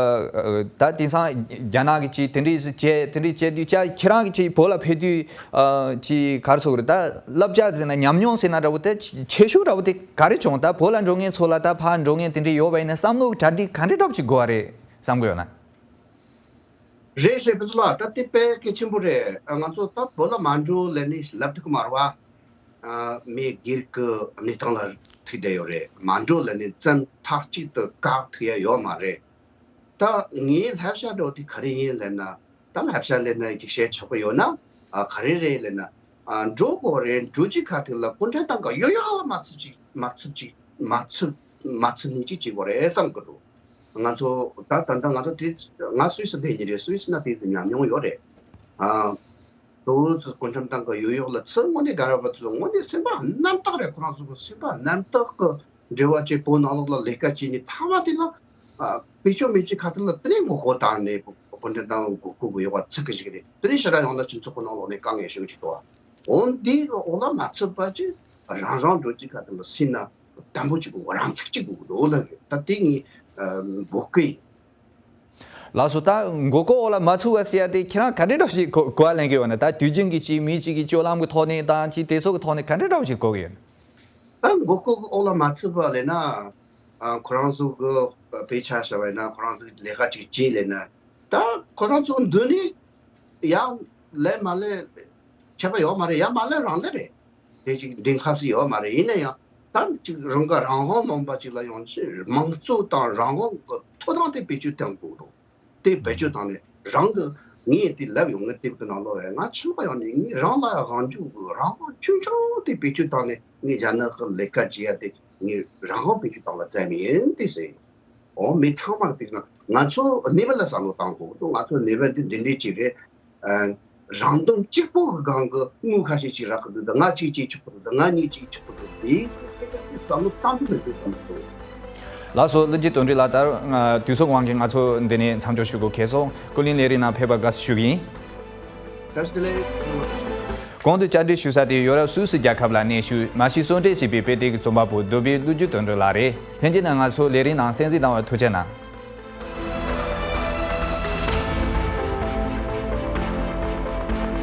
ཨ་ད་དེང་སང་རྒྱ་ནག་གི་ཅིག་དེ་འདྲའི་བྱས་དེ་འདྲའི་བྱས་དུས་ཅག་ཁྱེད་རང་གི་ཅིག་བོད་ལ་ཕེབས་དུས་ཨ་ཅིག་ག་རེ་ཟེར་དགོས་རེད། ད་བསླབ་བྱ་ཟེར་ན་ཉམས་མྱོང་ཟེར་ན་འདྲ་བོ་དེ་ཆེ་ཤོས་འདྲ་བོ་དེ་ག་རེ་བྱུང་། ད་བོད་ལ་འགྲོ་མཁན་ཚོ་ལ་ད་ཕར་འགྲོ་མཁན་དེ་འདྲ་ཡོད་པ་ཡིན་ན་བསམ་བློ་གི་གྲ་སྒྲིག་ག་འདྲ་འདྲ་བོ་ཅིག་དགོས་པ་རེད་བསམ་གི་ཡོད་ན། རེད་རེད། བུ་ཚོ་ལགས་ད་དེ་དཔེ་གལ་ཆེན་པོ་རེད། ང་ཚོ་ད་བོད་ལ་མ་འགྲོ་ལབ་ནས་ལབ་ཐུབ་ཀྱི་མ་རེད་བ། མི་སྒེར་གྱི་གནས་སྟངས་ལ་ཐུག་བསྡད་ཡོད་རེད། མ་འགྲོ་ལབ་ནས་བཙན་ཐག་གཅིག་ཏུ་བཀག་ཐུབ་ཡ་ཡོད་མ་རེད། ད་ངའི་བསླབ་བྱ་འདྲ་བོ་དེ་ག་རེ་ཡིན་ལབ་ན། ད་བསླབ་བྱ་ལབ་ན་ཅིག་བཤད་ཆོག་གི་ཡོད་ན། ཨ་ག་རེ་རེད་ལབ་ན། ཨ་འགྲོ་དགོས་རེད། འགྲོ་རྒྱུ་ཁ་ཐུག་ལ་གུང་ཁྲན་ཏང་གི་ཡོ་ཡོ་མ་ཚུད་ཅིག་མ་ཚུད་ཅིག་མ་ཚུད་མ་ཚུད་ནས་ཅིག་བྱེད་དགོས་རེད་བསམ་གི་འདུག་ང་ཚོ་ད་ད་ལྟ་ང་ཚོ་དེ་ང་སུད་སི་བསྡད་ཉིན་རེད། སུད་སི་ན་དེ་ཚོ་ཉམས་མྱོང་ཡོད་རེད། ཨ་དོ་ཚོ་གུང་ཁྲན་ཏང་གི་ཡོ་ཡོ་ལ་ཚུར་དངོས་གནས་དགའ་རབ་པ་ཚོ་དངོས་གནས་སེམས་པ་རྣམ་དག་རེད། ཁོ་རང་ཚོ་གི་སེམས་པ་རྣམ་དག་གི་འབྲེལ་བ་བྱས་བོད་ནང་ལོགས་ལ་ལས་ཀ་བྱས་ནས་མཐའ་མ་དེ་ལ་ཨ་བེད་སྤྱོད་མེད་ཅིག་ཁ་ཐུག་ལ་དེ་ནས་ངོ་རྒོལ་བཏང་ནས་གུང་ཁྲན་ཏང་མགོ་སྐོར་གི་ཡོད་པ་ཚིག་གི་ཞིག་རེད། དེ་ནས་ཕྱི་དྲག་ཡོང་ན་སྤྱི་ཚོགས་ཀྱི་ནང་ལོགས་ནས་དཀའ་ངལ་ཞིག་ཅིག་འདུག་འོན་འདི་གི་འོག་ལ་མ་ཚུད་པ་ཅིག་རང་རང་འགྲོ་ཅིག་ཁ་ཐུག་ལ་སེམས་ན་དམ་པོ་ཅིག་དགོས། རང་ཚུགས་ཅིག་དགོས་འདུག་ལ་ད་དེ་ངའི་འབོད་སྐུལ་ཡིན། ལགས་སོ། ད་མགོ་སྐོར་འོག་ལ་མ་ཚུད་པ་ཟེར་ཡ་དེ་ཁྱེད་རང་ག་འདྲ་འདྲ་ཞིག་གོ་གོ་བ་ལེན་གི་ཡོད་ན། ད་དུས་རྒྱུན་གྱི་ཅིག་མི་གཅིག་གི་སྤྱོད་ལམ་གི་ཐོག་ནས་དང་ཅིག་དེ་ཚོ་གི་ཐོག་ནས་ག་འདྲ་འདྲ་ཞིག་གོ་གི་ཡོད་ན། ད་མགོ་སྐོར་གི་འོག་ལ་མ་ཚུད་པ་ལས་ན། ཨ་ཁོ་རང་ཚོ་གི་དཔེ་ཆ་བཞག་པ་ཡིན་ན་ཁོ་རང་ཚོ་གི་ལས་ཀ་ཅིག་བྱས་ལས་ན། ད་ཁོ་རང་ཚོ་འདི་ནས་ཡང་ལས་མ་ལས་ཁྱད་པར་ཡོད་མ་རེད། ཡང་མ་ལས་རང་ལས་རེད། དེ་ཅིག་འདྲེན་ཁ་སི་ཡོད་མ་རེད། ཡིན་ན་ཡང་ད་ཅིག་རང་ག་རང་དབང་ལུང་པ་ཅིག་ལ་ཡོང་ཆེད་དམངས་གཙོ་དང་རང་དབང་གི་ཐོབ་ཐང་དེ་བེད་སྤྱོད་གཏོང་དགོས་འདུག་དེ་བེད་སྤྱོད་བཏང་ནས་རང་གི་ངས་དེ་ལབ་ཡོང་། ངས་དེབ་གི་ནང་ལོགས་ཡ་ང་ཆུང་བ་ཡོང་ནས་ངས་རང་ལ་ཡ་དབང་འཇུག་གི་རང་དབང་ཆུང་ཆུང་དེ་བེད་སྤྱོད་བཏང་ནས་ངས་རྒྱ་ནག་གི་ལས་ཀ་བྱེད་ཡ་དེ་ངས་རང་དབང་བེད་སྤྱོད་བཏང་བ་ཙམ་ཡིན་དེ་ཟེར། འོ་མི་ཚང་མ་དེ་ན་ང་ཚོ་གནས་བབ་ལ་བསམ་བློ་བཏང་དགོས་འདུག་ང་ཚོ་གནས་བབ་འདི་འདི་འདྲའི་ཅིག་རེད། ཨ་ རང་དོན་གཅིག་པོ་གི་སྒང་གི་དངུལ་ཁ་ཤས་ཅིག་རག་གི་འདུག་ད་ང་གཅིག་གཅིག་ཆགས་གི་འདུག་ད་ང་གཉིས་གཅིག་ཆགས་གི་འདུག་དེའི་ཐོག་དེ་བསམ་བློ་བཏང་གི་མེད་པའི་བསམ་བློ་འདུག་ལགས་སོ། ཀླུ་སྒྱུ་དོན་གྲུབ་ལགས། ད་ང་དུས་ཚོད་དབང་གིས་ང་ཚོ་འདི་ནས་མཚམས་འཇོག་ཞུ་དགོས་ཁེལ་སོང་། ཀུན་གླེང་ལས་རིམ་ནང་ཕེབས་པར་དགའ་བསུ་ཞུ་གི་ཡིན། བཀྲ་ཤིས་བདེ་ལེགས། གོང་དུ་བཅར་འདྲི་ཞུ་ས་དེ་ཡོ་རོབ་སུད་སི་རྒྱལ་ཁབ་ལ་གནས་བཞུགས་མ་ཤི་གསོན་བསྲེགས་བྱས་པའི་དཔེ་དེབ་ཀྱི་རྩོམ་པ་པོ་རྡོ་སྦིས་ཀླུ་སྒྱུ་དོན་གྲུབ་ལགས་རེད། ལྷན་རྒྱས་རྣམས་ང་ཚོ་ལས་རིམ་ནང་གསན་གཟིགས་གནང་བར་ཐུགས་རྗེ་གནང་།